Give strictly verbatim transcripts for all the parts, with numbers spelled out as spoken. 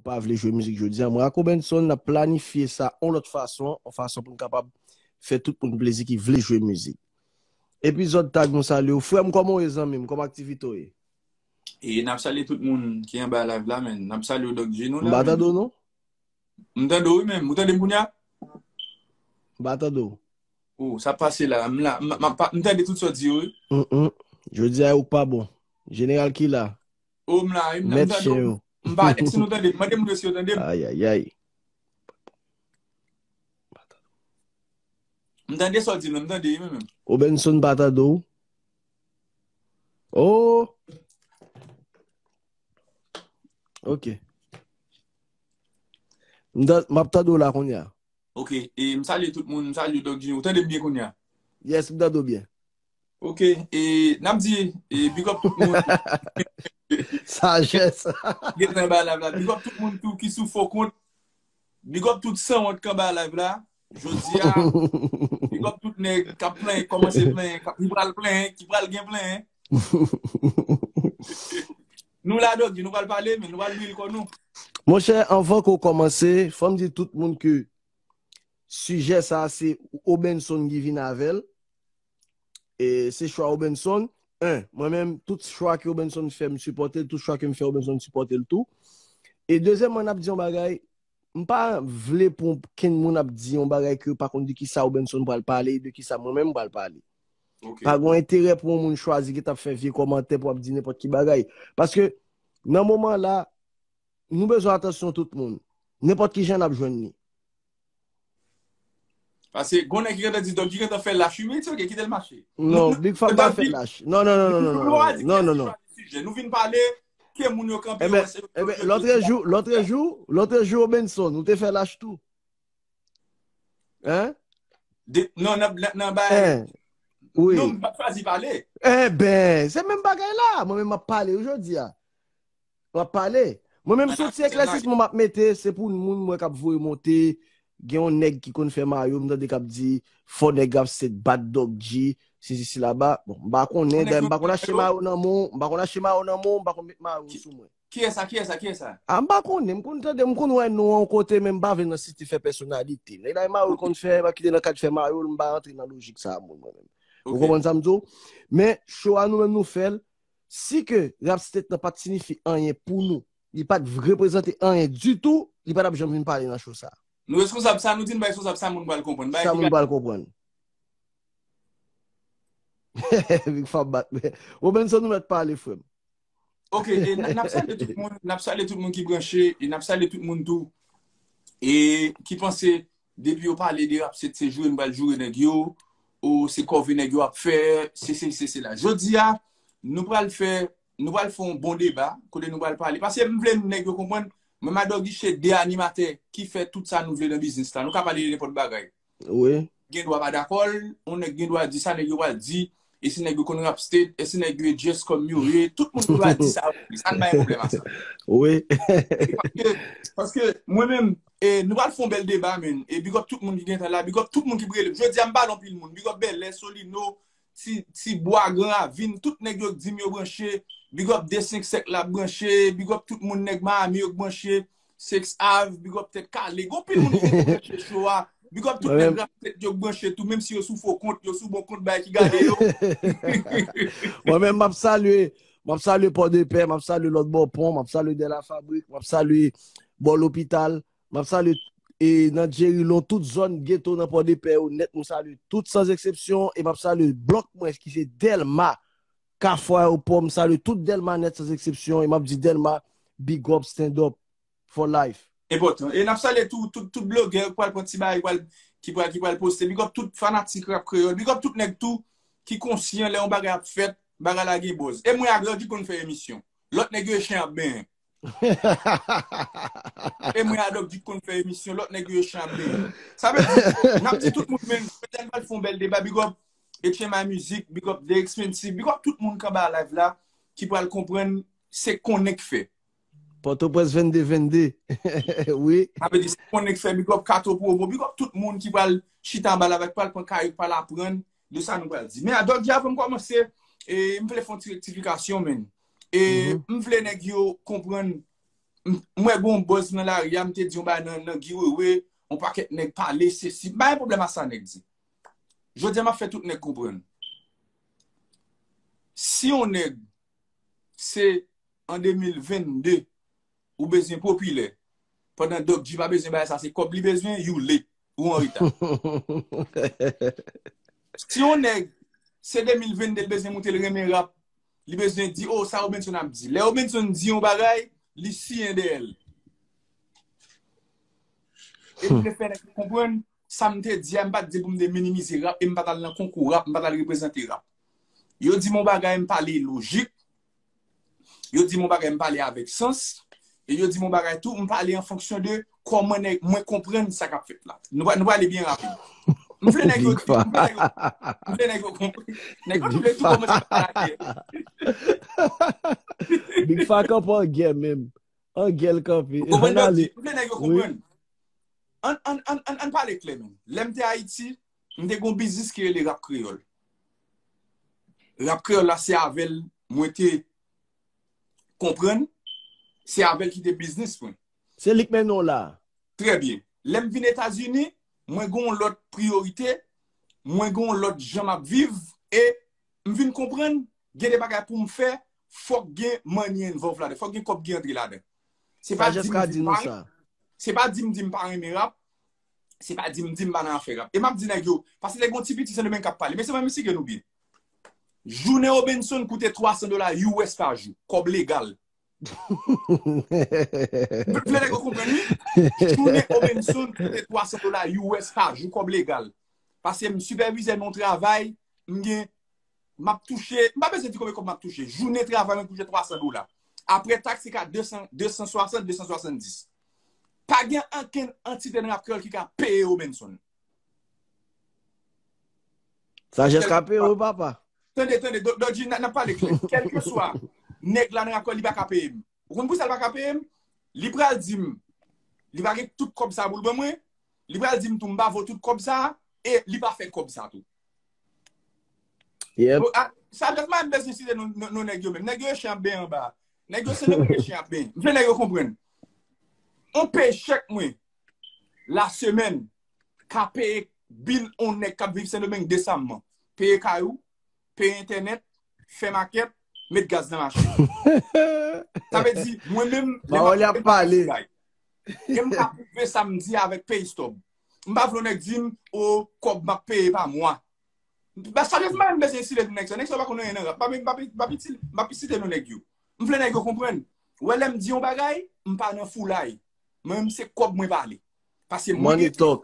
pa vle jwe mizik jodi a. Mwen ak Obenson, n ap planifye sa yon lòt fason, yon fason pou n kapab fè tout moun plezi ki vle jwe mizik. Epizòd Tag, mwen salye w. Frè m, kòman w ye, zanmi m? Kòman aktivite w ye? E n ap salye tout moun ki anba live la, men. N ap salye w, Dòk G, nou la, men. M pa tande w, non? M tande w, wi, men. Ou tande m kounye a? M pa tande w. Oh, sa pase la. M la. M, m, m tande tout sa w di yo, wi. Jodi a, ou pa bon. Jeneral ki la. Oh, m la, wi. M tande w. M pa, si nou tande m, mande moun yo si yo tande m. Ayayay. M tande sa w di m nan, m tande, wi, men. Obenson pa tande w. Oh. Ok. M ap tande w la kounye a. Ok, e m salye tout moun, m salye Dòk G. Ou tande m byen kounye a? Yes, m tande w byen. Ok, e n ap di, e big up tout moun. Sajès. Gentan ba la, la. Big up tout moun tou ki sou fo kont. Big up tout sanwont k anba live la. Jodi a, big up tout nèg k ap plenyen, k kòmanse plenyen, k ap, ki pral plenyen, ki pral gen plenyen. Nou la, Dòk G, nou pral pale, men nou pral bwil kò nou. Monchè, anvan ke w kòmanse, fò m di tout moun ke sijè sa a se Obenson ki vin avè l. E se chwa Obenson. En, mwen menm, tout chwa ke Obenson fè, m sipòte l. Tout chwa ke m fè, Obenson sipòte l tou. E dezyèmman, n ap di yon bagay, m pa vle pou kenn moun ap di yon bagay ke yo pa konn de kisa Obenson pral pale, de kisa mwen menm m pral pale. Pa gen enterè pou yon moun chwazi gentan ap fè vye kòmantè pou ap di nenpòt ki bagay. Paske nan moman la, nou bezwen atansyon tout moun. Nenpòt ki jan n ap jwenn li. Paske gon nèg ki gentan di, Dòk G gentan fè lach wi, men ok, kite l mache. Non, Big Fab pa fè lach. Non, non, non, non, non, non, non, non, non. Nou vin pale, ke moun yo kanpe. Ebyen, lòtrejou, lòtrejou, lòtrejou, Obenson, ou te fè lach tou. Hein? Non, nan, nan, nan bay. Wi. Non, m pa t chwazi pale. Enben, se menm bagay la. Mwen menm m ap pale wi jodi a. M ap pale. Mwen menm se yon ti eklèsisman m ap mete, se pou moun mwen k ap voye monte, gen yon nèg ki konn fè mayo, m tande k ap di, fò nèg Rapstate bat Dòk G, sesi sela ba. Bon, m pa konnen, dayè m pa konn achte mayo nan men w, m pa konn achte mayo nan men w, m pa konn met mayo sou mwen. Kiyès sa, kiyès sa, kiyès sa? A, m pa konnen, m konn tande, m konn wè non an yon kote, men m pa vle nan site fè pèsonalite. Nèg la e mayo l konn fè, pa kite nan kad fè mayo l, m pa rantre nan lojik sa a moun mwen menm. Ou konprann sa m di w? Men, show a nou menm nou fè l, si ke Rapstate nan pa t siyifi anyen pou nou, li pa t reprezante anyen ditou, li pa t ap janm vin pale nan show sa a. Nou reskonsab sa, nou di n bay responsab sa moun pral konprann. Sa moun pral konprann. Big Fab bat men. Obenson, nou mèt pale, frè m. Ok, e n ap salye tout moun, n ap salye tout moun ki branche, e n ap salye tout moun tou, e ki panse depi yo pale de Rapstate se joure nou pral joure nèg yo, ou se kòve nèg yo ap fè, se se se se la. Jodi a, nou pral fè, nou pral fè yon bon deba, kote nou pral pale. Paske m vle nèg yo konprann, mwen ak Dòk G se de animatè ki fè tout sa nou vle nan biznis la. Nou ka pale de nenpòt bagay. Wi. Gen dwa pa dakò l, yon nèg gen dwa di sa nèg yo pral di, e si nèg yo konn Rapstate, e si nèg yo e just kòm yo ye, tout moun gen dwa di sa yo vle, sa n pa gen pwoblèm ak sa. Wi. Paske, paske mwen menm, e, nou pral fè yon bèl deba, men. E big up tout moun ki gentan la, big up tout moun ki rele m. Jodi a, m pale anpil moun. Big up Bèlè, Solino, Ti, Ti Bwa, Gran Ravin, tout nèg yo k di m yo branche. Big up de senk sèk la branche. Big up tout moun nèg Miami yo k branche. Six Ave, big up Tèt Kale. Gon pil moun ki te branche show a. Big up tout nèg Rapstate yo k branche tou, menm si yo sou fo kont, yo sou bon kont, bay ki gade yo. Mwen menm, m ap salye, m ap salye Pòdepè, m ap salye lòt bò pon, m ap salye Dèlafabrik, m ap salye bò lopital, m ap salye e nan Djerilon, tout zòn geto nan Pòdepè yo nèt, m salye tout sans exception, e m ap salye blòk mwen ki se Dèlma, Kafou Ayewopò, m salye tout Dèlma nèt sans exception, e m ap di Dèlma, big up, stand up for life. Enpòtan. E n ap salye tou, tout, tout blogè ki pral pran ti bagay, ki pral, ki pral, ki pral poste. Big up tout fanatik rap kreyòl. Big up tout nèg tou ki konsyan lè yon bagay ap fèt, bagay la gen buzz. E mwen ak Dòk G konn fè emisyon. Lòt nèg yo e chen ap benyen. E mwen ak Dòk G konn fè emisyon, lòt nèg yo e chen ap benyen. Sa vle di, n ap di tout moun, men, petèt n pral fè yon bèl deba, big up H M I Music, big up The Expensive, big up tout moun k anba live la, ki pral konprann se konnen k fè. Pòtoprens vennde vennde. Wi. Sa vle di, se konnen k fè, big up Kato Promo, big up tout moun ki pral chita anba live la, k pral pran kaye, k pral aprann de sa nou pral di. Men a Dòk G, avan m kòmanse, e, m vle fè yon ti rektifikasyon, men. E, m vle nèg yo konprann M, m wè gon bòz nan lari a, m te di yon bagay nan, nan Guy Wewe, yon pakèt nèg pale, sesi. M pa gen pwoblèm a sa nèg di. Jodi a, m ap fè tout nèg konprann. Si yon nèg, se an de mil venn de, ou bezwen popilè, pandan Doc G pa bezwen bagay sa, se kòb li bezwen, you late, ou an reta. Si yon nèg, se de mil venn de, li bezwen montre l renmen rap, li bezwen di, oh, sa Robenson ap di. Lè Robenson di yon bagay, li siyen dèyè l. E m vle fè nèg yo konprann, sa m te di a, m pa t di pou m te minimize rap, e m pa t al nan konkou rap, m pa t al reprezante rap. Yo di m yon bagay, m pale lojik. Yo di m yon bagay, m pale avèk sans. E yo di m yon bagay tou, m pale an fonksyon de kòman nèg mwen konprann sa k ap fèt la. Nou, pa- nou prale byen rapid. M vle nèg yo, m vle nèg yo, m vle nèg yo konprann. Nèg yo vle tou kòmanse pa lage. Big Fa kanpe an gè menm. An gè l kanpe. Ou konprann Ann ale. Dodji? M vle nèg yo konprann. Ann, ann, ann, ann, ann pale klè, menm. Lè m te Ayiti, m te gon biznis ki rele Rap Kreyòl. Rap Kreyòl la, se avè l mwen te konprann, se avè l ki te biznis mwen. Se li k mennen w la. Trè byen. Lè m vin Etazini, mwen gen yon lòt priyorite, mwen gen yon lòt jan m ap viv, e m vin konprann, gen de bagay pou m fè, fòk gen money involve ladan, fòk gen kòb ki antre ladan. Se pa Sajès di m ka di di m nou pa sa. Se pa di m di m pa renmen rap, se pa di m di m pa nan afè rap. E m ap di nèg yo, paske lè gen yon ti piti Sendomeng k ap pale, mesye, mwen misye gen nou byen. Jounen Robenson koute twa san dola U S pa jou, kòb legal. M vle nèg yo konprann, wi. Jounen Robenson koute twa san dola U S pa jou, kòb legal. Paske m sipèvizè nan yon travay, m gen, m ap touche, m pa bezwen di konbyen kòb m ap touche. Jounen travay, mwen touche twa san dola. Apre taks, se ka de san, de san swasant, de san swasanndis. Pa gen ankenn antite nan rap kreyòl ki ka peye Robenson. Sajès ka peye w, papa. Tande, tande, Do- Dodji, n a- n ap pale klè. Kèlkeswa nèg la nan rap kreyòl, li pa ka peye m. Ou konn pou sa l pa ka peye m? Li pral di m, li pa gen tout kòb sa pou l ban mwen. Li pral di m tou, m pa vo tout kòb sa, e li pa fè kòb sa tou. Yep. Bon, a- Sa dèt m bezwen site non, non, non nèg yo menm. Nèg yo chen ap ben anba. Nèg yo se nèg yo chen ap ben. M vle nèg yo konprann. On peye chèk mwen, la semèn, ka peye bil on nèg k ap viv Sendomeng desamman. Peye kay ou, peye entènèt, fè makèt, met gaz nan machin. Sa vle di, mwen menm, lè m Pawòl y ap pale. E m ka pwouve sa m di avèk pay stub. M pa vle nèg di m, o, kòb m ap peye pa mwa. Ba, sa vle di m pa menm bezwen site non nèg sa. Nèg sa pa konn anyen nan rap. M pa, m pa, m pa, m pa site non nèg yo. M vle nèg yo konprann. Ou wè lè m di yon bagay, m pa nan foulay. Mwen menm se kòb mwen pale. Paske mwen Money gen, talk.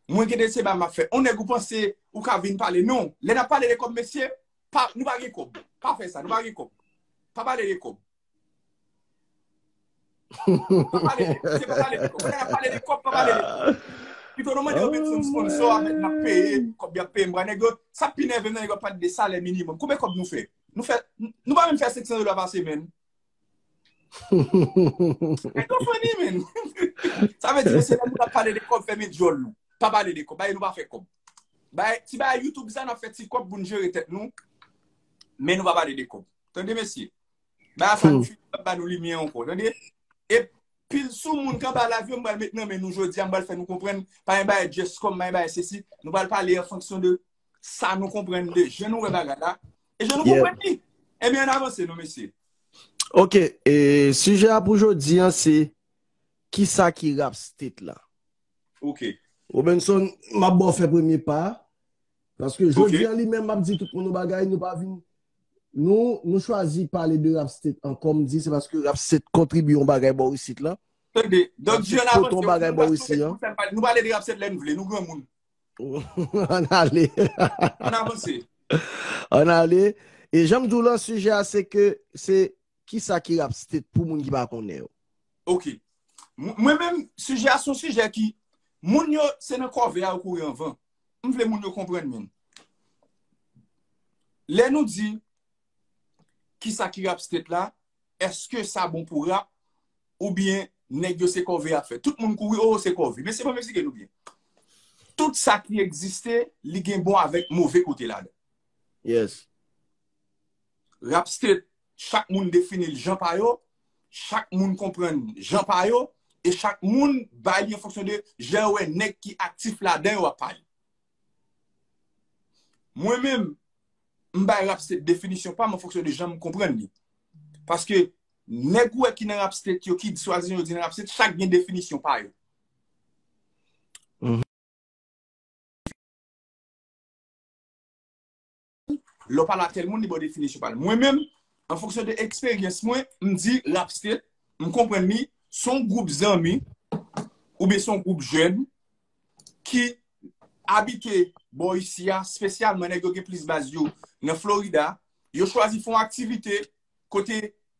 Mwen gen de se ba m ap fè. On nèg ou panse ou ka vin pale. Non. Lè n ap pale de kòb, mesye, pa, nou pa gen kòb. Pa fè sa, nou pa gen kòb. Pa pale de kòb. Pa pale de, se pa pale de kòb. Lè n ap pale de kòb, pa pale de kòb. Pito nou mande yo met yon sponsor avèk n ap peye, kòb y ap peye m. Nèg yo, sa pi nève m nan nèg yo ap pale de salè minimòm. Konbyen kòb nou fè? Nou fè, nou pa menm fè senk san dola pa semèn. Nèg yo funny, man. Sa vle di, se lè moun ap pale de kòb, fèmen djòl nou. Pa pale de kòb, bay nou pa fè kòb. Bay, ti bay YouTube sa, n ap fè ti kòb pou n jere tèt nou. Men nou pa pale de kòb. Tande, mesye. Bay sa nou fini, pa ba nou limyè ankò. Tande? E pil sou moun k anba live yo, m pral met nan men nou jodi a, m pral fè nou konprann. Pa gen bagay just come, pa gen bagay sesi. Nou pral pale an fonksyon de sa nou konprann, de jan nou wè bagay la. E jan nou Yeah. Konprann li. Ebyen, ann avanse non, mesye. Ok, e sijè a pou jodi an se kisa ki rap state la? Ok. Robenson, m ap ba w fè premye pa. Paske Ok. jodi an li menm m ap di tout moun yon bagay, nou pa vin. Nou, nou chwazi pale de rap state an, kòm di, se paske rap state kontribye yon bagay bò isit la. Tande, Donk Rap G ann state pote avanse, yon bagay nou bò pa isit an. Nou pale de rap state lè n vle, nou granmoun. Ann ale. Ann avanse. Ann ale. E jan m di w lan, sijè a se ke se kisa ki rap state pou moun ki pa konnen yo. Ok. M- Mwen menm, sijè a se yon sijè ki, moun yo, se nan kòve a yo kouri anvan. M vle moun yo konprann, men. Lè nou di, kisa ki rap state la, èske sa bon pou rap, oubyen nèg yo se kòve y ap fè? Tout moun kouri, oh, se kòve. Men se pa mesye nou byen. Tout sa ki egziste, li gen bon avèk move kote ladan. Yes. Rap state, chak moun defini l jan pa yo, chak moun konprann jan pa yo, e chak moun bay li an fonksyon de jan yo wè nèg ki aktif ladan yo ap pale. Mwen menm, m bay rap state definisyon pa m an fonksyon de jan m konprann li. Paske nèg ou wè ki nan rap state yo, ki swadizan yo di nan rap state, chak gen definisyon pa yo. Lè w pale a tèl moun, li ba w definisyon pa l. Mwen menm, an fonksyon de eksperyans mwen, m di rap state, m konprann li, se yon gwoup zanmi, oubyen se yon gwoup jèn ki abite bò isi a, espesyalman nèg yo gen plis baz yo nan Florida, yo chwazi fè yon aktivite kote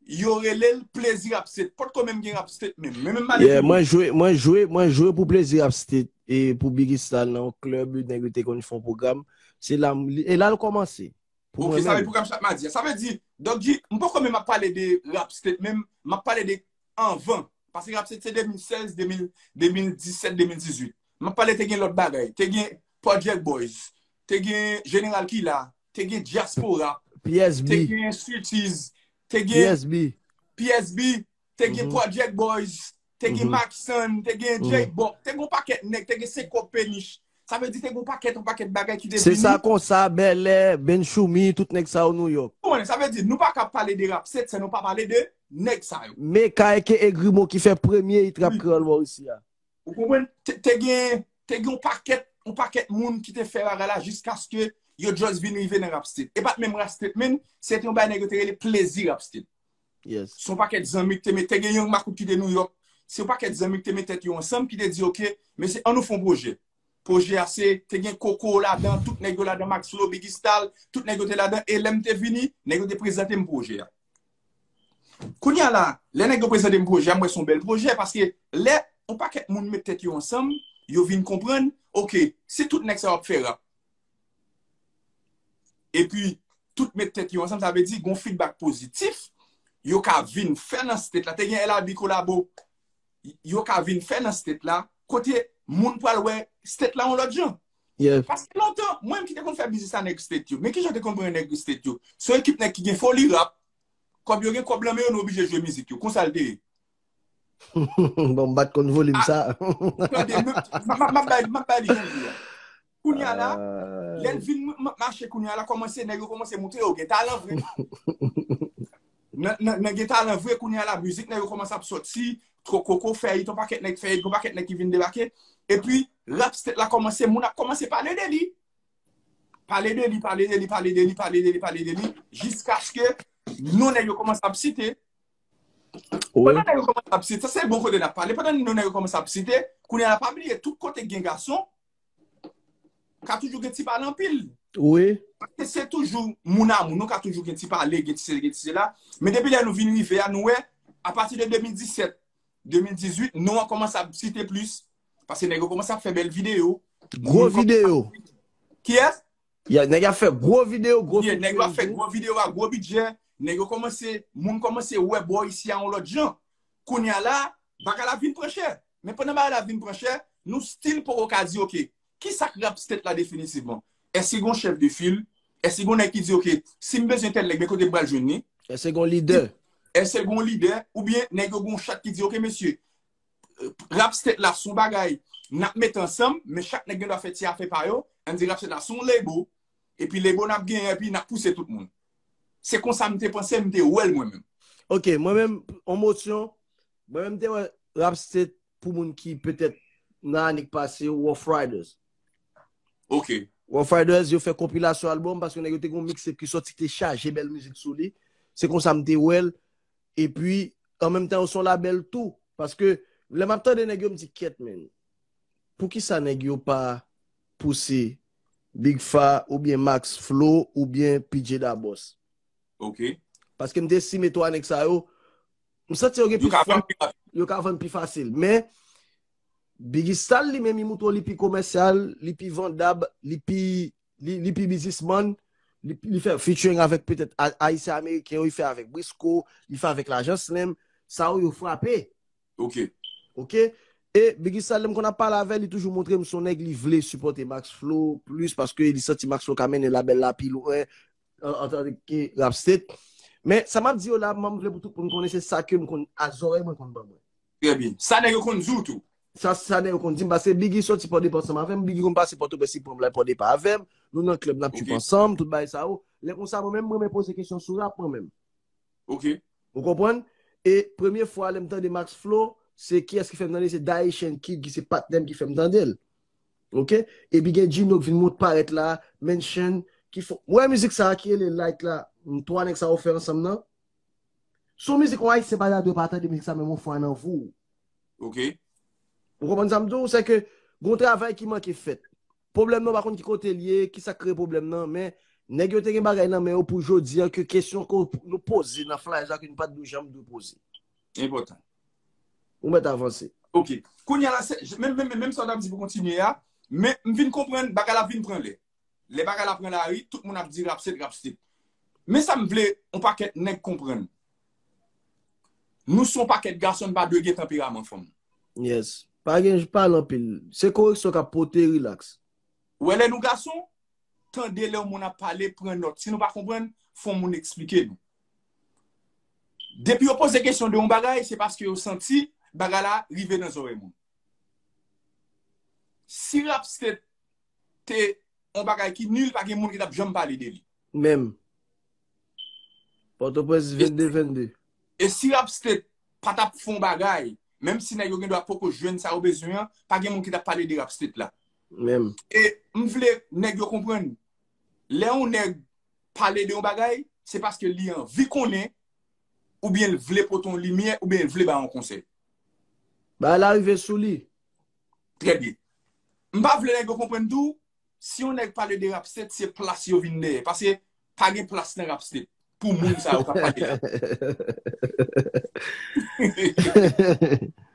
yo rele l plezi rap state. Potko menm gen rap state menm. Men menm malè Yeah, mwen jwe, mwen jwe, mwen jwe pou plezi rap state e pou Biggie Stalls nan yon klèb, nèg yo te konn fè yon pwogram. Se la, m- e la l kòmanse. Pou Ok, mwen sa vle menm. Pwogram chak madi. Sa vle di, Doc G, m poko menm ap pale de rap state menm, m ap pale de anvan. Paske rap state se de mil sèz, de mil, de mil disèt, de mil dizuit. M ap pale te gen lòt bagay. Te gen Project Boys, te gen General Killa, te gen Diaspora, te P S B, gen Sweeties, te gen P S B. P S B, te gen Mhm. Project Boys, te gen Mhm. Maxson, te gen Mhm. J-Bop, te gen yon pakèt nèg, te gen Senkòp Penich. Sa vle di te gen yon pakèt, yon pakèt bagay ki te Se vini. Sa Konsa, Bèlè, Ben Choumi, tout nèg sa yo Nouyòk. Ou konnen, sa vle di, nou pa ka pale de rap state san nou pa pale de nèg sa yo. Mekay ke Egrimo ki fè premye hit rap Wi. Kreyòl bò isi a. Ou konprann? Te te gen, te gen yon pakèt, yon pakèt moun ki te fè bagay la jiskaske yo just vin rive nan rap state. E pa t menm rap state menm, se te yon bagay nèg yo te rele plezi rap state. Yes. Se yon pakèt zanmi ki te met, te gen Young Makout ki te Nouyòk. Se yon pakèt zanmi ki te met tèt yo ansanm ki te di, "Ok, mesye, an nou fè yon pwojè." Pwojè a se, te gen Koko ladan, tout nèg yo ladan, Max Flow, Biggie Stalls, tout nèg yo te ladan. E lè m te vini, nèg yo te prezante m pwojè a. Kounye a la, lè nèg yo prezante m pwojè a, m wè se yon bèl pwojè, paske lè yon pakèt moun met tèt yo ansanm, yo vin konprann, ok, si tout nèg sa yo ap fè rap, epi tout met tèt yo ansanm, sa vle di gon feedback pozitif yo ka vin fè nan state la. Te gen L R B kolabo yo ka vin fè nan state la, kote moun pral wè state la yon lòt jan. Yeah. Paske lontan, mwen menm ki te konn fè biznis a nèg state yo, men kijan yo te konn pran nèg state yo? Se yon ekip nèg ki gen foli rap, kòb yo gen kòb nan men yo, nou oblije jwe mizik yo. Konsa l te ye. Bon, m pa t konn volim sa. Tande, m ap bay, m ap bay li jan l ye a. Kounye a la, Ah, lè l vin m- m- mache kounye a la, kòmanse, nèg yo kòmanse montre yo gen talan vre. Nan, nan, nan gen talan vre, kounye a la, mizik nèg yo kòmanse ap sòti, tro koko fè it, yon pakèt nèg fè it, yon pakèt nèg ki vin debake. Epi, rap state la kòmanse, moun ap kòmanse pale de li. Pale de li, pale de li, pale de li, pale de li, pale de li, jiskaske non nèg yo kòmanse ap site. Wi. Pandan nèg yo kòmanse ap site, sa se bon kote n ap pale, pandan non nèg yo kòmanse ap site, kounye a la pa bliye, tout kote k gen gason, ka toujou gen ti pale anpil. Wi. Paske se toujou moun a moun, nou ka toujou gen ti pale, gen ti se, gen ti se la. Men depi lè nou vin rive a, nou wè, apati de de mil disèt, de mil dizuit, non an kòmanse ap site plis. Paske nèg yo kòmanse ap fè bèl videyo. Gwo videyo. Kiyès? Ya, nèg ap fè gwo videyo, gwo Yeah, nèg yo ap fè featuring tou. Gwo videyo a gwo bidjè. Nèg yo kòmanse, moun kòmanse wè bò isi a yon lòt jan. Kounye a la, bagay la vin pran chè. Men pandan bagay la vin pran chè, nou still poko ka di, ok, ki sa k rap state la definitivman? Èske gon chèf de fil? Èske gon nèg ki di, ok, si m bezwen tèl nèg, men kote m pral jwenn li? Èske gon lidè? Èske gon lidè? Oubyen nèg yo gon chat ki di, ok, mesye, rap state la se yon bagay n ap mete ansanm, men chak nèg gen dwa fè ti afè pa yo, ann di rap state la se yon label, epi label n ap genyen, epi n ap pouse tout moun. Se konsa m te panse, m te wè l mwen menm. Ok, mwen menm, yon mosyon, mwen menm te wè rap state pou moun ki petèt nan ane k pase, Rough Riders. Ok. Rough Riders, yo fè konpilasyon albòm paske nèg yo te gon mixtape ki sòti ki te chaje bèl mizik sou li. Se konsa m te wè l. Epi, an menm tan, yo se yon labèl tou. Paske, lè m ap tande nèg yo, m di, kèt, men. Poukisa nèg yo pa pouse Big Fa oubyen Max Flow oubyen P J Da Boss? Ok. Paske m te estime twa nèg sa yo, m santi yo gen Yo pi ka fòs, vann pi rapid. Yo ka vann pi fasil. Men, Biggie Stalls li menm, li montre w li pi komèsyal, li pi vandab, li pi, li, li pi biznismann, li, li fè featuring avèk petèt A- Ayisyen Ameriken yo, li fè avèk Brisco, li fè avèk Lajan Slim, sa yo, yo frape. Ok. Ok? E Biggie Stalls, lè m konn ap pale avè l, li toujou montre m se yon nèg li vle sipòte Max Flow plis paske li santi Max Flow ka mennen labèl la pi lwen an, an tan ke rap state. Men sa m ap di yo la, mwen m vle pou tout moun konnen se sa ke m konn a zòrèy mwen konn ban mwen. Trè byen. Sa nèg yo konn di w tou. Sa sa nèg yo konn di m, paske Biggie soti Pòdepè ansanm avè m, Biggie konn pase Pòtoprens, li pran m la Pòdepè avè m, nou nan klèb n ap trip ansanm, tout bagay sa yo. Lè konsa mwen menm mwen renmen poze kesyon sou rap mwen menm. Ok. Ou konprann? E premye fwa lè m tande Max Flow, se kiyès ki fè m tande, se Daishen Kid ki se patnè m ki fè m tande l. Ok? Epi gen Djino k vin mont parèt la, Menchen, ki fè. Ou wè mizik sa a ki rele Light la, m twa nèg sa yo fè ansanm nan. Se yon mizik yon Ayisyen pa ta dwe pa tande mizik sa menm yon fwa nan vi w. Ok. Ou konprann sa m di w? Se ke gon travay ki manke fèt. Pwoblèm nan pa konn ki kote l ye, ki sa k kreye pwoblèm nan, men nèg yo te gen bagay nan men yo pou jodi a ke kesyon ke nou poze nan flyers la ke nou pa t dwe janm dwe poze. Enpòtan. Ou mèt avanse. Ok. Kounye a la, se, menm, menm, menm sa w t ap di pou kontinye a, men m vin konprann bagay la vin pran lè. Lè bagay la pran lari, tout moun ap di rap state, rap state. Men sa m vle, yon pakèt nèg konprann. Nou se yon pakèt gason, n pa dwe gen tanperaman fanm. Yes. Pa gen pale anpil. Se koreksyon k ap pote, relax. Ou wè lè nou gason, tande lè yon moun ap pale, pran nòt. Si nou pa konprann, fè yon moun eksplike nou. Depi yo poze kesyon de yon bagay, se paske yo santi bagay la rive nan zòrèy moun. Si rap state te yon bagay ki nil, pa gen moun ki t ap janm pale de li. Menm. Pòtoprens vennde vennde. E si rap state pa t ap fè yon bagay, menm si nèg yo gen dwa poko jwenn sa yo bezwen an, pa gen moun ki t ap pale de rap state la. Menm. E m vle nèg yo konprann, lè yon nèg pale de yon bagay, se paske li anvi konnen, oubyen l vle pote yon limyè, oubyen l vle bay yon konsèy. Bagay la rive sou li. Trè byen. M pa vle nèg yo konprann tou, si yon nèg pale de rap state, se plas yo vin dèyè. Paske pa gen plas nan rap state pou moun sa yo k ap pale la.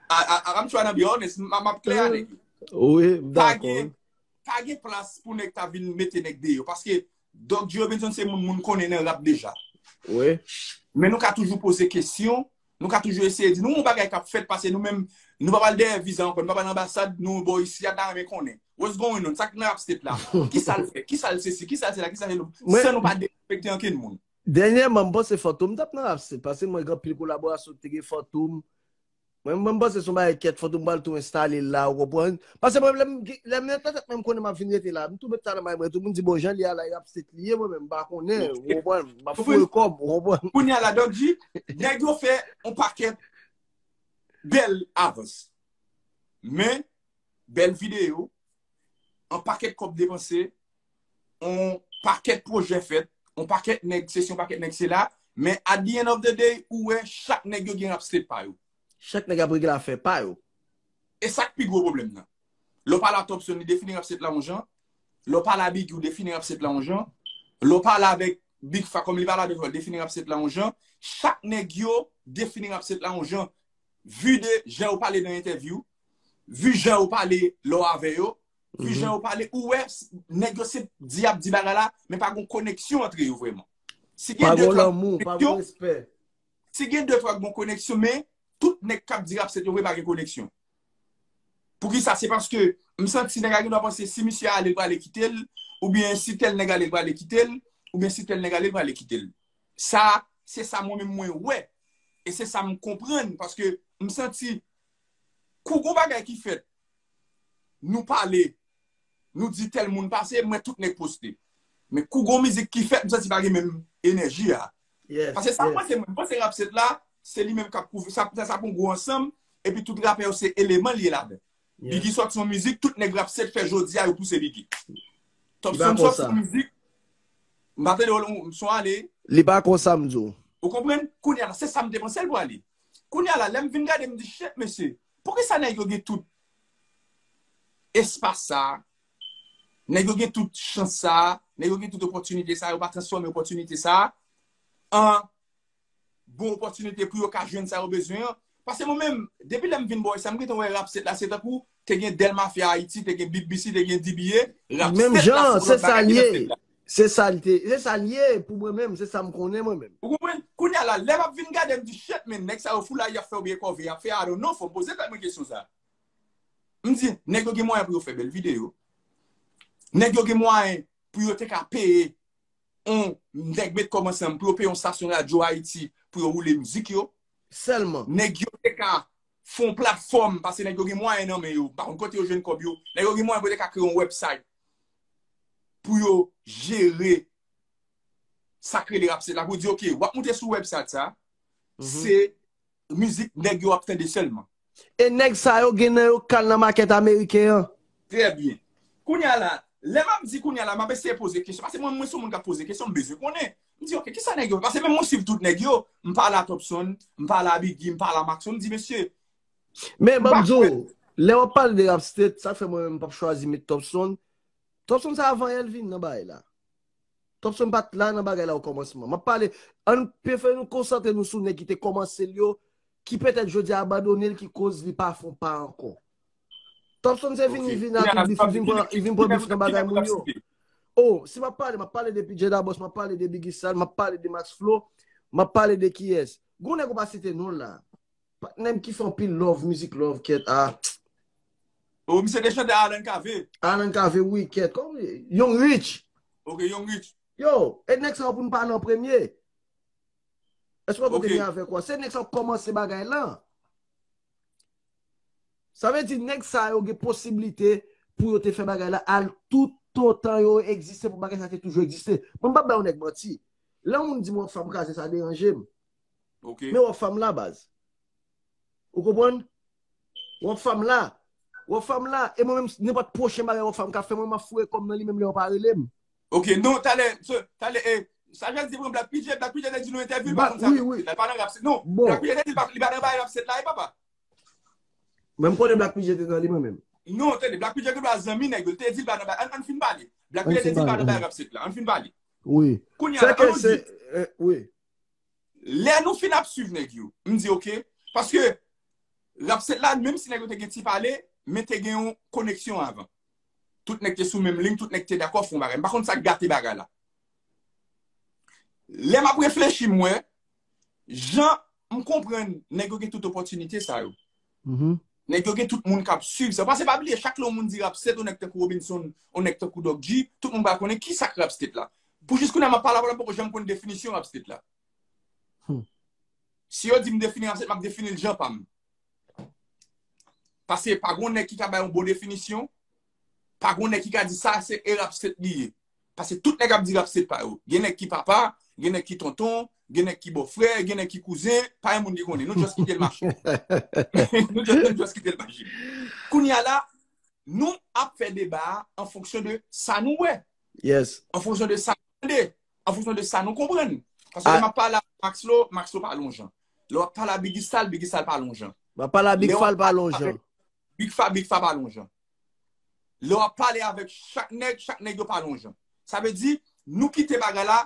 I, I, I'm trying to be honest, m ap klè avèk yo. Wi, m dakò. Pa gen plas pou nèg ta vin mete nèg deyò. Paske Doc G Robinson se moun moun konnen nan rap deja. Wi. Men nou ka toujou poze kesyon, nou ka toujou eseye di nou yon bagay k ap fèt, paske nou menm, nou pa pral dèyè viza ankò, nou pa pral anbasad, nou bò isi a, ta renmen konnen. What's going on? Sa k nan rap state la? Kisa l fè? Kisa l sesi? Kisa l sela? Kisa l sela? San nou pa derespekte ankenn moun. Dènyèman, m panse Fantom t ap nan rap state, paske mwen gen anpil kolaborasyon te gen Fantom. Mwen, mwen, m panse se yon bagay kèt, Fantom pral tou enstale l la, ou konprann? Paske mwen, lè m, lè m nan tèt mwen, m konnen m ap vin rete la. M tou met sa nan may mwen, tout moun di, bon, jan li a la, rap state li ye, mwen menm, m pa konnen, ou konprann? M ap foure kò m, ou konprann? Kounye a la, Doc G, nèg yo fè yon pakèt bèl avans. Men, bèl videyo, yon pakèt kòb depanse, yon pakèt pwojè fèt, yon pakèt nèg sesi, yon pakèt nèg sela, men at the end of the day, ou wè chak nèg yo gen rap state pa yo. Chak nèg ap regle afè pa yo. E sa k pi gwo pwoblèm nan. Lè w pale a Topson, li defini rap state la yon jan. Lè w pale a Biggie, ou defini rap state la yon jan. Lè w pale avèk Big Fa, kòm li pale avèk ou, li defini rap state la yon jan. Chak nèg yo defini rap state la yon jan. Vi de jan yo pale nan entèvyou, vi jan yo pale lè w avè yo, vi jan yo pale, ou wè, nèg yo se di y ap di bagay la, men pa gon koneksyon antre yo vrèman. Si gen de twa koneksyon, si gen de twa bon koneksyon, men tout nèg k ap di rap state yo vre pa gen koneksyon. Poukisa? Se paske m santi nèg la gen dwa panse si misye ale, l prale kite l, oubyen si tèl nèg ale, l prale kite l, oubyen si tèl nèg ale, l prale kite l. Sa, se sa mwen menm mwen wè. E se sa m konprann, paske m santi kou gon bagay ki fèt, nou pale, nou di tèl moun pase, m wè tout nèg poste. Men kou gon mizik ki fèt, m santi pa gen menm enèji a. Paske sa m panse, mwen, m panse rap state la, se li menm k ap kouvri, sa, sa, sa pran gwo ansanm, epi tout rapè yo se eleman li ye ladan. Biggie sòti yon mizik, tout nèg rap state fè jodi a yo pouse Biggie. Topson sòti yon mizik, m pa tande w, m son ale. Li pa konsa m di w. Ou konprann? Kounye a la, se sa m te panse l pwale. Kounye a la, lè m vin gade, m di, shit, mesye, poukisa nèg yo gen tout espas sa a? Nèg yo gen tout chans sa a, nèg yo gen tout opòtinite sa a, yo pa transfòme opòtinite sa a an bon opòtinite pou yo ka jwenn sa yo bezwen an. Paske mwen menm, depi lè m vin bò sa, m gentan wè rap state la, se tankou te gen Del Mafia Ayiti, te gen B B C, te gen D B A, rap state la. Menm jan, se sa l ye. Se sa l te, se sa l ye pou mwen menm, se sa m konnen mwen menm. Ou konprann? Kounye a la, lè m ap vin gade, m di, shit, men nèg sa yo foulay y ap fè oubyen kòve y ap fè, I don't know, fò m poze tèt mwen kesyon sa. M di, nèg yo gen mwayen pou yo fè bèl videyo. Nèg yo gen mwayen pou yo te ka peye yon nèg met kòb ansanm pou yo peye yon stasyon radyo Ayiti pou yo woule mizik yo. Sèlman. Nèg yo te ka fè yon platfòm, paske nèg yo gen mwayen nan men yo. M pa konn kote yo jwenn kòb yo. Nèg yo gen mwayen pou yo te ka kreye yon website pou yo jere sa k rele rap state la. Pou di, ok, w ap moute sou website sa, se mizik nèg yo ap tande sèlman. E nèg sa yo gen nan yo k al nan makèt ameriken an. Trè byen. Kounye a la, lè m ap di kounye a la, m ap eseye poze kesyon. Paske mwen, mwen se yon moun k ap poze kesyon, m bezwen konnen. M di, ok, kisa nèg yo fè? Paske menm mwen swiv tout nèg yo, m pale a Topson, m pale a Biggie, m pale a Maxo, m di, mesye, Men ban m di w, lè w ap pale de rap state, sa k fè mwen menm m p ap chwazi met Topson. Topson sa avan Elvin nan bagay la. Topson pa t la nan bagay la okòmansman. M ap pale, ann prefere nou konsantre nou sou nèg ki te kòmanse l yo, ki petèt jodi a abandone l, ki koz li pa fè yon pa ankò. Topson se vin, li vin ak bif, li vin pran, li vin pran bif nan bagay moun yo. Oh, si m ap pale, m ap pale de P J Dabòs, m ap pale de Biggie Sal, m ap pale de Max Flow, m ap pale de kiyès? Gon nèg ou pa site non l la. Patnè m ki fè anpil love, mizik love, kèt, ah. Oh, misye te chante Alan Cavé. Alan Cavé, wi, kèt. Kòman, Young Rich. Ok, Young Rich. Yo, e nèg sa yo pou n pale an premye. Èske w konprann avèk ou? Se nèg sa yo kòmanse bagay lan. Sa vle di nèg sa yo gen posiblite pou yo te fè bagay la al toutotan yo egziste, pou bagay sa te toujou egziste. Mwen m p ap bay yon nèg manti. Lè yon moun di m w ap fè m kraze, sa deranje m. Ok. Men w ap fè m la, baz. Ou konprann? W ap fè m la. W ap fè m la. E mwen menm, nenpòt pwochen bagay w ap fè m ka fè, mwen m ap foure kò m nan li menm lè yo pa rele m. Ok, non, talè, so, talè, eh, sa Jazz di pou Black P J, Black P J te di nou entèvyou, li pa konn sa, wi, wi, li pa nan rap, non. Bon. Black P J te di li pa, li pa nan bagay rap set la, e papa. Mwen m konnen Black P J te nan li mwen menm. Non, tande, Black P J gen dwa zanmi nèg yo, li te di li pa nan bagay, ann, ann fin pale. Black P J te di li pa nan bagay rap set la, ann fin pale. Wi. Kounye a, ann nou di, eh, wi. Lè nou fin ap swiv nèg yo, m di, ok, paske rap set la, menm si nèg yo te gen ti pale, men te gen yon koneksyon avan. Tout nèg te sou menm liy, tout nèg te dakò fè yon bagay. M pa konn sa k gate bagay la. Lè m ap reflechi, m wè, jan m konprann nèg yo gen tout opòtinite sa yo. Nèg yo gen tout moun k ap swiv sa. Paske pa bliye, chak lè yon moun di rap set, yon nèg tankou Robinson, yon nèg tankou Doc G, tout moun pral konnen ki sa k rap set la. Pou jis kounye a, m ap pale avè w la, m poko janm konn definisyon rap set la. Si yo di m defini rap set, m ap defini l jan pa m. Paske pa gon nèg ki ka bay yon bon definisyon, pa gon nèg ki ka di sa se e rap set li ye. Paske tout nèg ap di rap set pa yo. Gen nèg ki papa, gen nèg ki tonton, gen nèg ki bòfrè, gen nèg ki kouzen, pa yon moun ki konnen. Nou just kite l mache. Nou just, nou just kite l mache. Kounye a la, nou ap fè deba a an fonksyon de sa nou wè. Yes. An fonksyon de sa nou tande. An fonksyon de sa nou konprann. Paske lè m ap pale a Maxlo, Maxlo pale yon jan. Lè w ap pale a Biggie Sal, Biggie Sal pale yon jan. M ap pale a Big Fa, l pale yon jan. Big Fa, Big Fa pale yon jan. Lè w ap pale avèk chak nèg, chak nèg yo pale yon jan. Sa vle di, nou kite bagay la,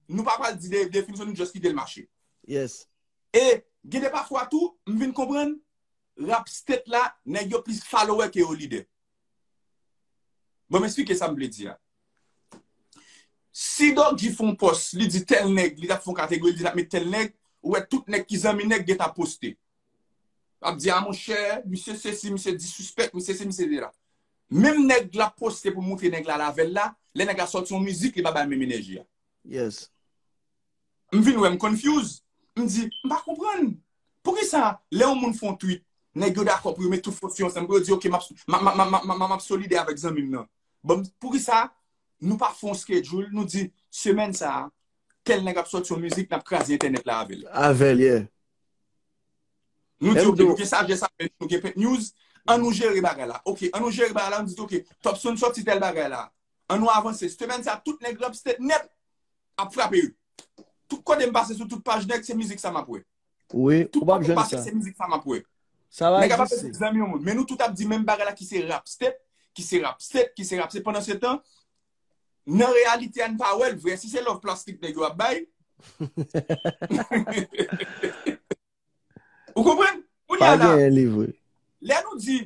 nou pa pral di de, definisyon, nou just kite l mache. Yes. E gen de pafwa tou, m vin konprann, rap state la, nèg yo plis follower ke yo lidè. Bon, m eksplike sa m vle di a. Si Doc G fè yon pòs, li di tèl nèg, li t ap fè yon kategori, li di l ap met tèl nèg, ou wè tout nèg ki zanmi nèg gentan poste. Ap di, a monchè, misye sesi, misye disrespect, misye sesi, misye sela. Menm nèg l ap poste pou montre nèg la lavel la, lè nèg la sòti yon mizik, li pa bay menm enèji a. Yes. M vin wè m confuse. M di, m pa konprann. Poukisa, lè yon moun fè yon tweet, nèg yo dakò pou yo met tout fòs yo ansanm, pou yo di, ok, m ap, m ap, m ap solidè avèk zanmi m nan. Bon, poukisa nou pa fè yon schedule, nou di, semèn sa a, tèl nèg ap sòti yon mizik, n ap kraze entènèt la avè l. Avè l, yeah. Nou di, ok, nou gen sajès avè nou, nou gen Pent News, an nou jere bagay la. Ok, an nou jere bagay la, nou di, ok, Topson sòti tèl bagay la. An nou avanse. Semèn sa, tout nèg rap state nèt ap frape yo. Tout kote m pase sou tout paj nèg, se mizik sa m ap wè. Wi, ou p ap jwenn sa. Tout kote m pase, se mizik sa m ap wè. Sa va egziste. Nèg ap ap di zanmi yon moun. Men nou tout ap di menm bagay la ki se rap state, ki se rap state, ki se rap state. Pandan se tan, nan reyalite a, n pa wè l vre. Si se love plastik nèg yo ap bay. Ou konprann? Kounye a la, lè nou di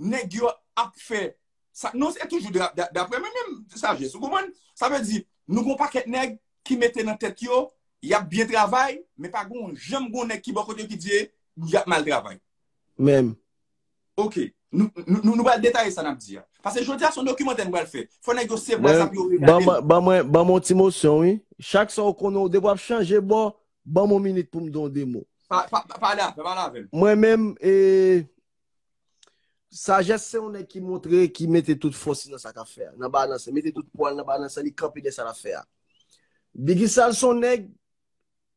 nèg yo ap fè sa, non, se toujou da-, da-, daprè mwen menm, sajès. Ou konprann? Sa vle di, nou gon pakèt nèg ki mete nan tèt yo, y ap byen travay, men pa gon janm gon nèg ki bò kote yo ki di y ap mal travay. Menm. Ok. Nou, nou, nou, nou pral detaye sa n ap di a. Paske jodi a, se yon dokimantè nou pral fè. Fò nèg yo sevwa sa pou yo regarde l. Ban mwen, ban mwen, ban mwen yon ti mosyon, wi. Chak sa w konnen, w depi w ap chanje bò, ban mwen yon minit pou m di yon de mo. Pa, pa, pa, pale avè, pale avè m. Mwen menm, e, Sajès se yon nèg ki montre, ki mete tout fòs li nan sa k ap fè a. Nan balanse, mete tout pwa l nan balanse, li kanpe dèyè sa l ap fè a. Biggie Sal se yon nèg,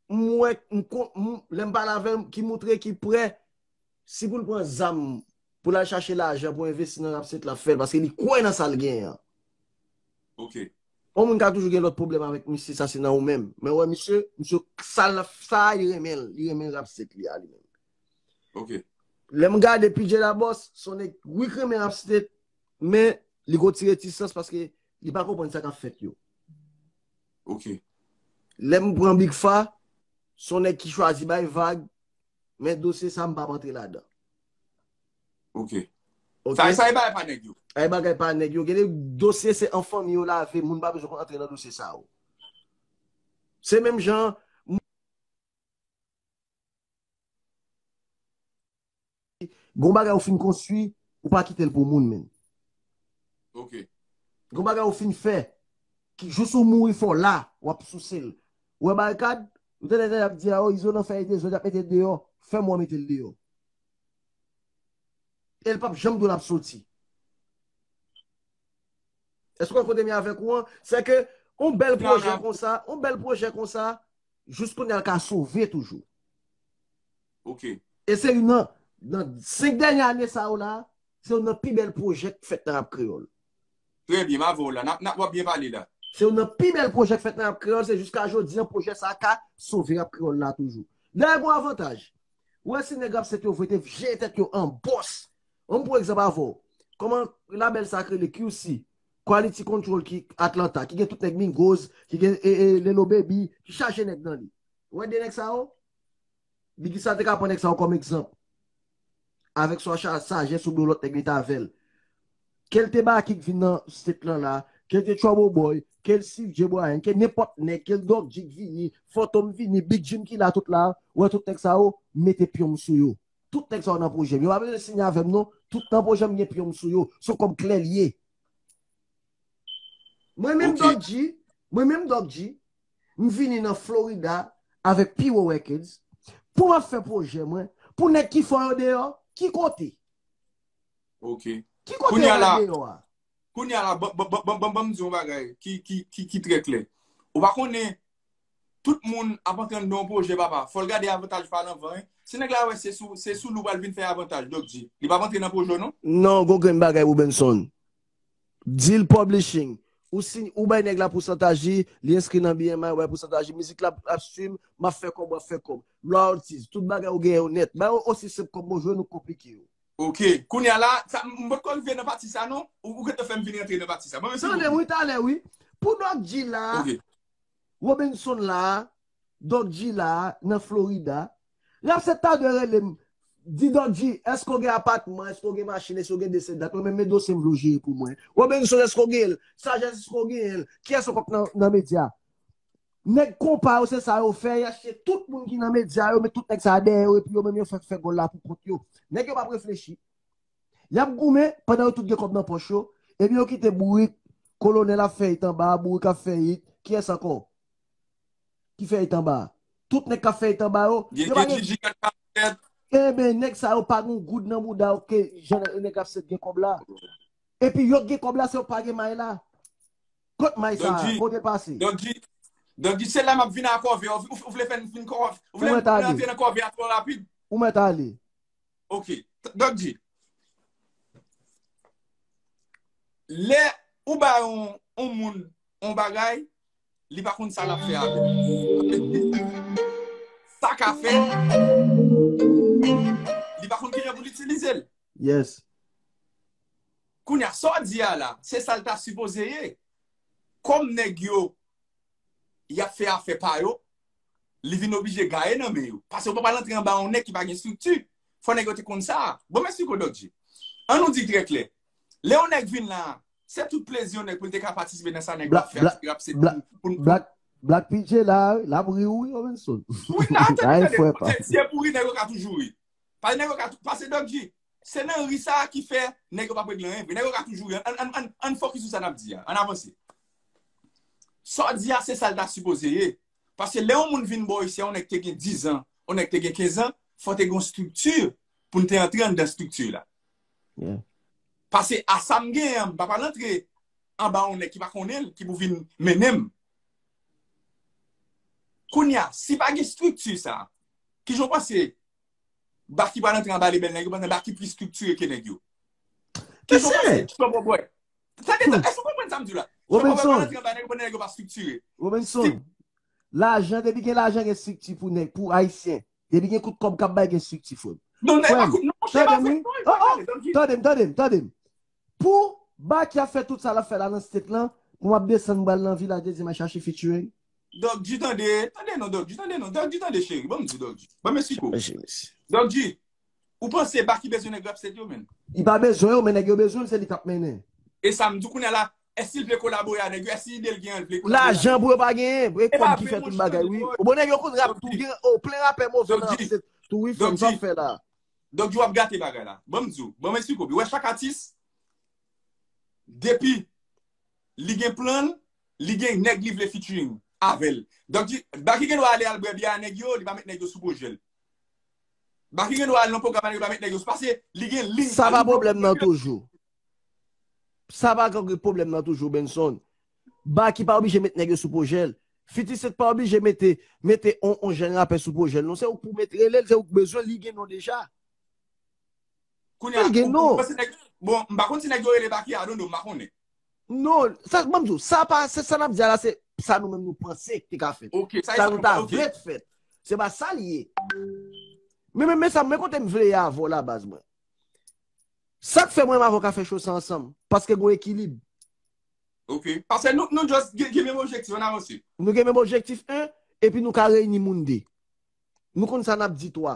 m wè, m kon-, m, lè m pale avè l, ki montre ki prè, si pou l pran zam, pou l al chache lajan, pou envesti nan rap, se l ap fè l, paske li kwè nan sa l genyen an. Ok. Yon moun ka toujou gen lòt pwoblèm avèk misye, sa se nan ou menm. Men wè, misye, misye, sa l, sa li renmen l, li renmen rap state li a li menm. Ok. Lè m gade P J Labòs, se yon nèg wi k renmen rap state, men li gon ti retisans paske li pa konprann sa k ap fèt yo. Ok. Lè m pran Big Fa, se yon nèg ki chwazi bay vag, men dosye sa m p ap antre ladan. Ok. Ok? Sa, sa e bagay pa nèg yo. Ay bagay pa nèg yo. Gen de dosye se an fanmi yo lave, moun pa bezwen konn antre nan dosye sa yo. Se menm jan, gon bagay ou fin konstwi, ou pa kite l pou moun, menm. Ok. Gon bagay ou fin fè, ki jous ou mouri fò la, w ap souse l. Ou wè barikad, ou tande nèg ap di a, oh, Izo nan fè dezòd, y ap mete l deyò, fè mwen mete l deyò. E l p ap janm di w l ap soti. Èske w kote m ye avèk ou an? Se ke yon bèl pwojè konsa, yon bèl pwojè konsa, jis kounye a l ka sove toujou. Ok. E se youn nan, nan senk dènye ane sa yo la, se youn nan pi bèl pwojè k fèt nan rap kreyòl. Trè byen, m avè w la. N ap, n ap, w ap byen pale la. Se youn nan pi bèl pwojè k fèt nan rap kreyòl, se jiska jodi an pwojè sa a ka sove rap kreyòl la toujou. Dayè gon avantaj. Ou wè si nèg rap state yo vre te vye tèt yo an bòs. Ann pran egzanp avè w. Kòman labèl sa k rele Q C, Quality Control ki Atlanta, ki gen tout nèg Migos, ki gen e, e, Lelo Baby, ki chaje nèg nan li. Ou wè de nèg sa yo? Biggie Sal te ka pran nèg sa yo kòm egzanp. Avèk swa cha-, sajès oubyen lòt nèg li t avè l. Ke l te Baky k vin nan state lan la, ke l te Trouble Boy, ke l Steve J Bryan, ke nenpòt nèg, ke l Doc G k vini, Fantom vini, Big Jim ki la tout la, ou wè tout nèg sa yo, mete pyon m sou yo. Tout nèg sa yo nan pwojè m. Yo pa bezwen siyen avè m non, tout nan pwojè m gen pyon m sou yo. Se yon kòb klè l ye. Mwen menm Ok. Doc G, mwen menm Doc G, m vini nan Florida avèk Piwo Records pou m ap fè pwojè mwen, pou nèg ki fò yo deyò, ki kote? Ok. Ki kote Kounye a yo la, deyò a? Kounye a la, ban, ban, ban, ban, ban, ban m di yon bagay ki, ki, ki, ki trè klè. Ou pa konnen, tout moun ap antre anndan yon pwojè, papa. Fò l gade avantaj pa l anvan, wi. Si nèg la wè se sou, se sou li w pral vin fè avantaj, Doc G, li p ap antre nan pwojè w, non? Non, gon grenn bagay, Robenson. Deal Publishing. Ou si, ou bay nèg la pousantaj li, li enskri nan B M I, ou bay pousantaj li, mizik la ap stream, m ap fè kòb, w ap fè kòb. Royalties, tout bagay ou genyen yo nèt. Bagay yo osi senp kòm bonjou, nou konplike yo. Ok, kounye a la, sa, m, m potko rive nan pati sa non, ou, ou gentan fè m vin rantre nan pati sa. Bon, mèsi Tande, bokou. Wi, talè, wi. Pou Doc G la, Ok. Robenson la, Doc G la, nan Florida, l ap se ta dwe rele m, di Doc G, èske w gen apatman, èske w gen machin, èske w gen desi dèt, mwen menm men dosye m vle w jere pou mwen. Robenson, èske w gen l? Sajès, èske w gen l? Kiyès ankò k nan, nan medya? Nèg konpa yo, se sa yo fè, y achte tout moun ki nan medya yo, met tout nèg sa a dèyè yo, epi yo menm yo fè, fè gòl la pou kont yo. Nèg yo p ap reflechi. Y ap goumen pandan yo tout gen kòb nan pòch yo, epi yo kite bourik, kolonèl ap fè it anba a, bourik ap fè it, kiyès ankò ki fè it anba a? Tout nèg k ap fè it anba yo, Gen, yo pa gen gen Gigi k ap fè it. Enben, nèg sa yo pa gen goud nan bouda yo ke jan nèg ap sèt gen kòb la. Epi yo k gen kòb la, se yo k pa gen may la. Kot may sa a? Donk, Kote l pase? Donk, Donk, se la m ap vin a kòve a. Ou, ou, ou vle fè n vin kòve? Ou vle Ou mèt n ale. Rantre nan kòve a twò rapid? Ou mèt ale. Ok. T-, Doc G, lè ou ba yon, yon moun yon bagay, li pa konn sa l ap fè avè l. Sa ka fè, li pa konn kijan pou l itilize l. Yes. Kounye a, sa w di a la, se sa l ta sipoze ye. Kòm nèg yo, y ap fè afè pa yo, li vin oblije gaye nan men yo. Paske ou pa pral antre anba yon nèg ki pa gen estrikti. Fò nèg yo te konn sa. Bon, m esplike w, Doc G. An nou di trè klè. Lè yon nèg vin la, se tout plezi yon nèg pou l te ka patisipe nan sa nèg la ap fè, Black, ap rap, se Black, pou, pou, Black, Black P J la, l ap ri wi, Robenson. Wi, n a tande, tande. Se, se pou ri, nèg yo ka toujou ri. Paske nèg yo ka tou, paske Doc G, se nan ri sa a ki fè nèg yo p ap regle anyen vre. Nèg yo ka toujou ri. Ann, ann, ann, ann fokis sou sa n ap di a. Ann avanse. Sa w di a, se sa l ta sipoze ye. Paske lè yon moun vin bò isi a, yon nèg te gen diz an, yon nèg te gen kenz an, fò te gen yon estrikti pou n te antre anndan estrikti la. Paske a sa m genyen an, m pa pral antre anba yon nèg ki pa konnen l, ki pou vin mennen m. Kounye a, si pa gen estrikti sa, kijan w panse Baky pral antre anba lebèl nèg yo, pandan Baky pli estriktire ke nèg yo? Kijan w panse Strong Boy? Tande, tande, èske w konprann sa m di w la? Strong Boy pral antre anba nèg yo, pandan nèg yo pa estriktire. Robenson, lajan, depi gen lajan, gen estrikti pou nèg, pou Ayisyen. Depi gen kout kòb k ap bay, gen estrikti, frè m. Non, nèg pa kout, non, monchè, tande m, wi. Oh, oh, tande m, tande m, tande m. Pou Baky ap fè tout sa l ap fè la nan state lan, pou m ap desann m pral nan vilaj de Dye m al chache featuring. Doc G, tande, tande non, Doc G, tande non, Doc G, tande cheri, ban m di Doc G. Ban m esplike w. Doc G, ou panse Baky bezwen nèg rap state yo, menn? Li pa bezwen yo, men nèg yo bezwen l, se li k ap mennen. E sa m di w kounye a la, èske l vle kolabore a nèg yo? Èske ide l gen an, l vle kolabore a nèg yo? Lajan pou yo pa genyen, e kòb ki fè tout bagay, wi. Ou bon, nèg yo konn rap tou, gen, oh, plen rapè move nan rap state tou, wi, frè m, sa w fè la. Doc G, w ap gate bagay la. Ban m di w, ban m esplike w byen. Ou wè chak atis, depi li gen plan l, li gen nèg li vle featuring avè l. Donk, di, Baky gen dwa ale al bwè byè a nèg yo, li pa met nèg yo sou pwojè l. Baky gen dwa al nan pwogram a nèg yo, li pa met nèg yo sou, paske li gen liy. Sa pa pwoblèm nan toujou. Sa pa gen pwoblèm nan toujou, Benson. Baky pa oblije met nèg yo sou pwojè l. Fifty Cent pa oblije mete, mete on, on jèn rapè sou pwojè l. Non, se ou k pou mete rele l, se ou k bezwen, li gen non deja. Kounye a, ou, ou panse nèg, bon, m pa konn si nèg yo rele Baky, I don't know, m pa konnen. Non, sa, ban m di w, sa pa, se sa n ap di a la, se sa nou menm nou panse ki te ka fèt. Sa nou ta vle t fèt. Se pa sa l ye. Men, men, men sa, men kote m vle ye avè w la, baz mwen. Sa k fè mwen menm avè w ka fè cho sa ansanm, paske gon ekilib. Ok. Paske nou, nou just gen, gen menm objektif, ann avanse. Nou gen menm objektif, en, epi nou ka reyini moun de. Nou konn sa n ap di twa.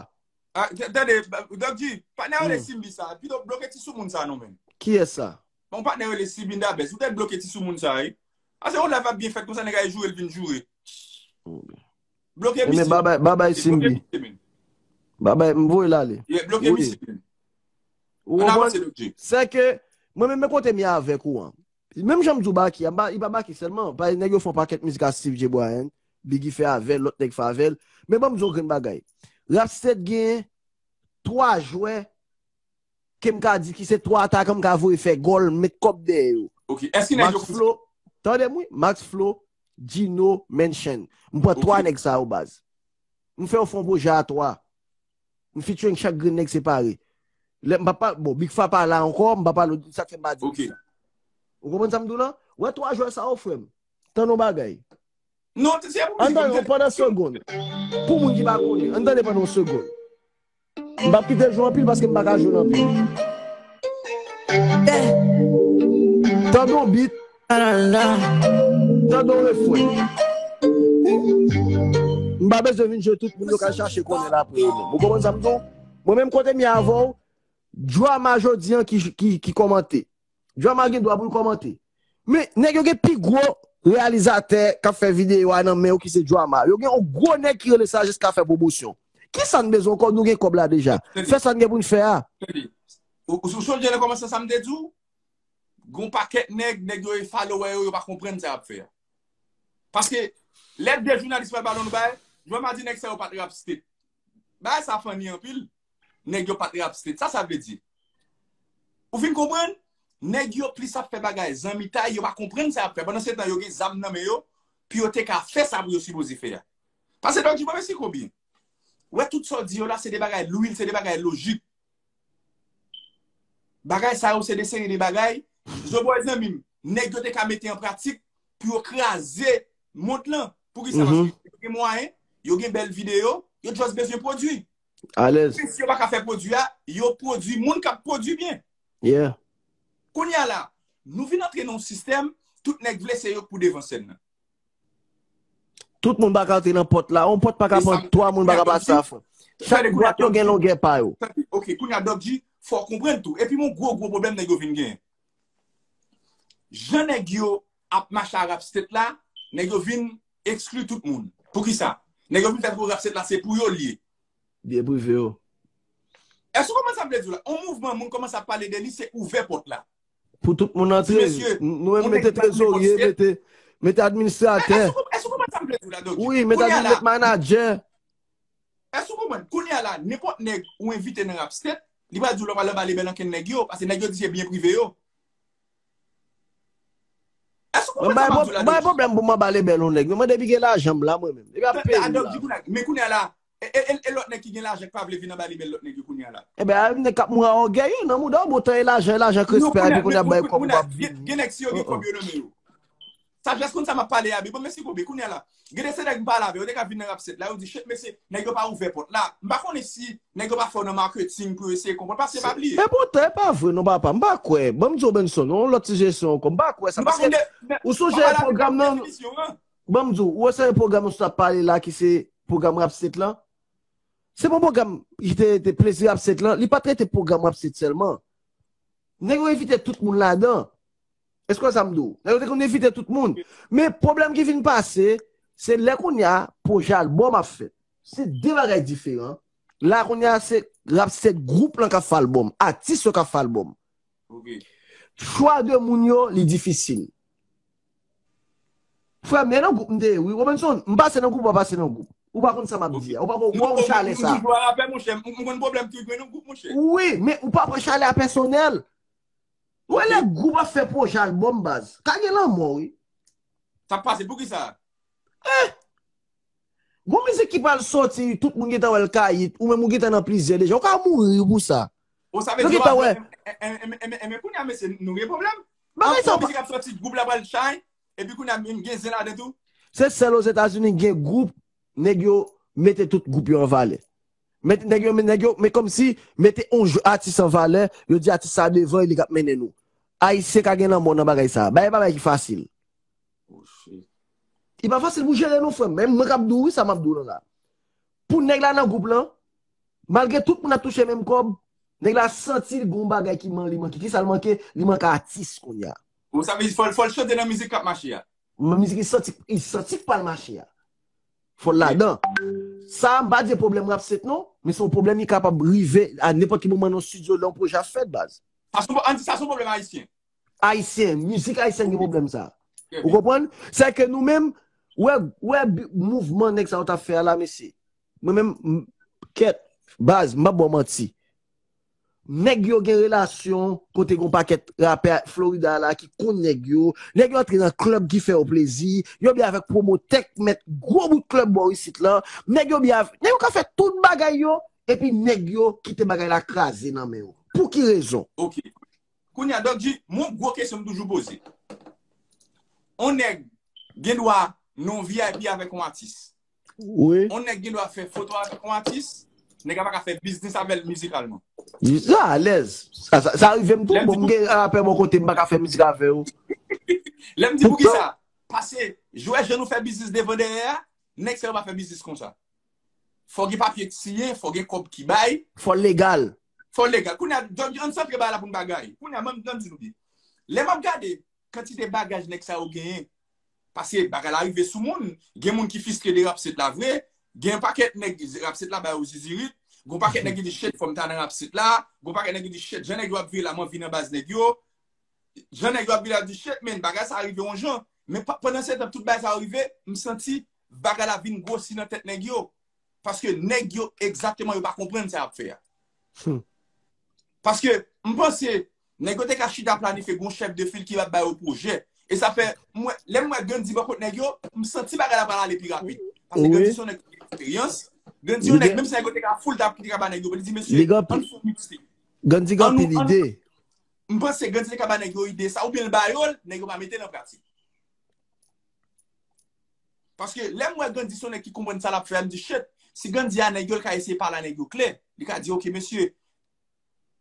Ah, t-, tande, Doc G, patnè rele Simbi sa, pito bloke ti soumoun sa non, menn. Kiyès sa? Bon, patnè rele Simbi Dabès, ou te bloke ti soumoun sa, wi. Ase yon live ap byen fèt konsa, nèg a joure, l vin joure. Bloke misye. Babay, babay Simbi. Babay, m voye l ale. Yeah, bloke misye, menn. Ann avanse, Doc G. Se ke, mwen menm, men kote m ye avèk ou an. Menm jan m di w Baky a, m pa, li pa Baky sèlman. Paske nèg yo fè yon pakèt mizik a Steve J. Bryan, Biggie fè avè l, lòt nèg fè avè l. Men ban m di w yon grenn bagay. Rap State gen twa jwè ke m ka di ki se twa atakan m ka voye fè gòl, met kòb dèyè yo. Ok. Èske nèg yo Max Flow, tande m wi, Max Flow, Gino, Menchen. M pran twa nèg sa yo baz. M fè yo fè yon pwojè a twa. M featuring chak grenn nèg separe. Lè m pa, pa, bon, Big Fa pa la ankò, m pa pale, sa k fè m pa di Big Fa. Ou konprann sa m di w lan? Wè twa jwè sa yo, frè m. Tann yon bagay. Non, se pou mizik. Ann tande yon pandan segonn. Pou moun ki pa konnen, ann tande pandan yon segonn. M p ap kite l jwe anpil paske m pa ka jwe l anpil. Tande yon beat. Tande yon refren. M pa bezwen vin jwe tout moun yo ka chache konnen l apre yo menm. Ou konprann sa m di w? Mwen menm kote m ye avè w, Drama jodi an ki, ki, ki kòmante. Drama gen dwa pou l kòmante. Men, nèg yo gen pi gwo reyalizatè k ap fè videyo a nan men yo ki se Drama. Yo gen yon gwo nèg ki rele Sagesse k ap fè pwomosyon. Kisa n bezwen ankò? Nou gen kòb la deja. Fè sa n gen pou n fè a. Ou, ou, ou sonje nan kòmansman sa m te di w? Gon pakèt nèg, nèg yo e follower yo, yo pa konprann sa y ap fè a. Paske, lè de jounalis pral pale yon bagay, Drama di nèg sa yo pa t rap state. Bagay sa funny anpil. Nèg yo pa t rap state. Sa sa vle di? Ou fin konprann? Nèg yo plis ap fè bagay zanmitay, yo pa konprann sa y ap fè. Pandan se tan, yo gen zam nan men yo, pou yo te ka fè sa pou yo sipoze fè a. Paske Doc G, mwen mèsi konbyen. Wè tout sa w di yo la, se de bagay lwil, se de bagay lojik. Bagay sa yo, se de seri de bagay, Zo Boy zanmi m, nèg yo te ka mete an pratik pou yo kraze mond lan. Poukisa? Paske yo gen mwayen, yo gen bèl videyo, yo just bezwen pwodui. Alèz. Menm si yo pa ka fè pwodui a, yo pwodui moun k ap pwodui byen. Yeah. Kounye a la, nou vin antre nan yon sistèm, tout nèg vle se yo k pou devan sèn nan. Tout moun pa ka antre nan pòt la. Yon pòt pa ka pran twa moun pa ka pase a fon. Chak bwat yo gen longè pa yo. Ok, kounye a Doc G, fò w konprann tou. Epi yon gwo, gwo pwoblèm nèg yo vin genyen. Jan nèg yo ap mache a Rap State la, nèg yo vin ekskli tout moun. Poukisa? Nèg yo vin fè twò Rap State la, se pou yo l ye. Byen prive yo. Èske w konprann sa m vle di w la? On mouvman, moun kòmanse ap pale de li, se ouvè pòt la. Pou tout moun antre. Nou menm mete trezorye, mete, mete administratè. Èske w konprann sa m vle di w la, Doggy? Wi, mete administratè, mete manadjè. Èske w konprann? Kounye a la, nenpòt nèg ou envite nan Rap State, li pral di w lè w pral anba lebèl ankenn nèg yo, paske nèg yo di se byen prive yo. Èske w konprann sa m ap di w la, Doggy? M bay pwoblèm pou m anba lebèl yon nèg. Mwen depi gen lajan m la mwen menm. Epi ap peye m la. Men kounye a la, e, e, e, e lòt nèg ki gen lajan ki pa vle vin anba lebèl lòt nèg yo kounye a la. Ebyen, a nèg k ap mouri a ògèy yo, nan mouda w, bon, tan e lajan, e lajan k respè, epi kounye a bay kòb ou p ap vini. Gen nèg si yo gen kòb yo nan men yo. Sajès konn sa m ap pale a, men bon, mèsi Kobe, kounye a la. Gen de se nèg m pale avè yo, yo te ka vin nan Rap State la, yo di, shit, mesye, nèg yo pa ouvè pòt la. M pa konnen si nèg yo pa fè w nan marketing pou yo eseye konprann, paske pa bliye. E poutan, e pa vre non, papa, m pa kwè. Ban m di w, Benson, yon lòt sijesyon ankò, m pa kwè sa, paske ou sonje pwogram nan, ban m di w, ou sonje pwogram nou sot ap pale la ki se pwogram Rap State lan? Se pa yon pwogram ki te, te plezi Rap State lan, li pa t rete pwogram Rap State sèlman. Nèg yo envite tout moun ladan. Èske w wè sa m di w? Nèg yo te konn envite tout moun. Men pwoblèm ki vin pase, se lè kounye a pwojè albòm ap fèt. Se de bagay diferan. La kounye a se Rap State gwoup lan k ap fè albòm, atis yo k ap fè albòm. Chwa de moun yo, li difisil. Frè m, e nan gwoup m te ye, wi. Robinson, m pase nan gwoup, w pa pase nan gwoup. Ou pa konn sa m ap di a. Ou pa konn, ou pa konn chalè sa. M toujou a rapè, monchè. M konn pwoblèm tout mwen nan gwoup, monchè. Wi, men ou pa pran chalè a pèsonèl. Ou wè lè gwoup ap fè pwojè albòm, baz. Ka gen lanmò, wi. Sa pase, poukisa? Eh! Gon mizik ki pral soti, tout moun gentan wè l ka hit, ou menm ou gentan nan plizyè deja. Ou ka mouri pou sa. Ou sa vle di w ap jwenn, men kounye a, mesye, nou gen pwoblèm. Bagay sa, mizik ap soti, gwoup la pral chay, epi kounye a, menm gen zen ladan tou. Se sèl Ozetazini gen gwoup, nèg yo mete tout gwoup yo an valè. Mete nèg yo, nèg yo, men kòmsi, mete on atis an valè, yo di atis sa devan, e li k ap mennen nou. Ayisyen ka gen lanmò nan bagay sa. Bagay pa bagay ki fasil. Li pa fasil pou jere non, frè m. Menm mwen k ap di w, wi, sa m ap di w la. Pou nèg la nan gwoup lan, malgre tout moun ap touche menm kòb, nèg la santi l gon bagay ki man, li manke. Kisa l manke? Li manke atis kounye a. Ou sa vle di fò l, fò l chante nan mizik k ap mache a? Nan mizik li santi, li santi k pral mache a. Fò l ladan. Sa, m pa di pwoblèm Rap State non, men se yon pwoblèm ki kapab rive a nenpòt ki moman nan yon estidyo lè yon pwojè ap fèt, baz. Sa se yon, ann di sa se yon pwoblèm ayisyen. Ayisyen, mizik ayisyèn gen pwoblèm sa. Ou konprann? Sèke nou menm, wè, wè mouvman nèg sa yo t ap fè a la, mesye. Mwen menm, kèt, baz, m p ap ba w manti. Nèg yo gen relasyon kote gon pakèt rapè Florida la ki konn nèg yo. Nèg yo antre nan klèb ki fè yo plezi. Yo byen avèk pwomotè k mèt gwo bout klèb bò isit lan. Nèg yo byen avèk, nèg yo ka fè tout bagay yo. Epi nèg yo kite bagay la kraze nan men yo. Pou ki rezon? Ok. Kounye a, Doc G, mwen yon gwo kesyon m toujou poze. On nèg gen dwa nan yon V I P avèk yon atis. Wi. On nèg gen dwa fè foto avèk yon atis, nèg la pa ka fè biznis avè l mizikalman. Sa alèz. Sa, sa, sa rive m tou. Bon, m gen rapè bò kote m pa ka fè mizik avè yo. Lè m di poukisa? Paske, jwè jan nou fè biznis devan dèyè a, nèg sa yo pa fè biznis konsa. Fò gen papye k siyen, fò gen kòb ki bay. Fò l legal. Fò l legal. Kounye a, Doc G, ann santre bagay la pou n pa gaye. Kounye a, ban m di nou byen. Lè m ap gade kantite bagaj nèg sa yo genyen, paske bagay la rive sou moun, gen moun ki fiske de Rap State la vre, gen yon pakèt nèg Rap State la ba yo zizirit, gen yon pakèt nèg ki di shit, fò m ta nan Rap State la, gen yon pakèt nèg ki di shit, jan nèg yo ap viv la, m anvi nan baz nèg yo. Jan nèg yo ap vin ap di shit, men bagay sa rive yon jan. Men pandan se tan tout bagay sa yo rive, m santi bagay la vin gwosi nan tèt nèg yo. Paske nèg yo egzakteman yo pa konprann sa y ap fè a. Paske m panse nèg yo te ka chita planifye gon chèf de fil ki ap ba yo pwojè. E sa fè, mwen, lè m wè Gandhi bò kot nèg yo, m santi bagay la pral ale pi rapid. Paske Gandhi se yon nèg ki gen eksperyans. Gandhi se yon nèg, menm si nèg yo te ka foul, t ap kite ka ba nèg yo, li di, mesye, ann fè yon mixtape. Gandhi gen anpil ide. M panse Gandhi te ka ba nèg yo ide sa, oubyen l ba yo l, nèg yo pa mete l an pratik. Paske lè m wè Gandhi se yon nèg ki konprann sa l ap fè a, m di, shit, si Gandhi a nèg yo, l ka eseye pale a nèg yo klè. Li ka di, ok, mesye,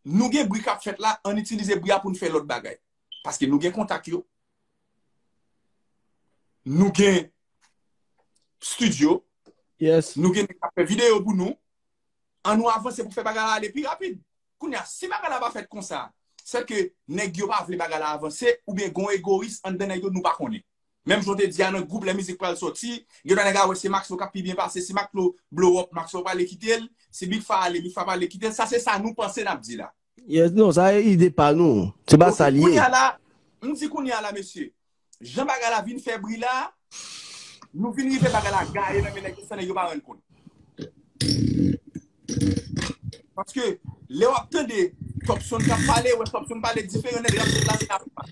nou gen bri k ap fèt la, ann itilize bri a pou n fè lòt bagay. Paske nou gen kontak yo. Nou gen estidyo. Yes. Nou gen nèg k ap fè videyo pou nou. Ann nou avanse pou fè bagay la ale pi rapid. Kounye a, si bagay la pa fèt konsa, se ke nèg yo pa vle bagay la avanse, oubyen gon egoyis anndan nèg yo nou pa konnen. Menm jan w te di a nan gwoup, lè mizik pral sòti, gen dwa nèg a wè se Maxflo k ap pi byen pase. Si Maxflo blow up, Maxflo prale kite l. Si Big Fa ale, Big Fa prale kite l. Sa se sa nou panse n ap di la. Yes, non, sa e ide pa nou. Se pa Ok, sa l ye. Kounye a la, m di kounye a la, mesye, jan bagay la vin fè bri la, nou vin rive bagay la gaye nan men nèg yo san nèg yo pa rann kont. Paske lè w ap tande Topson k ap pale, wè Topson pale diferan nèg rap la se la.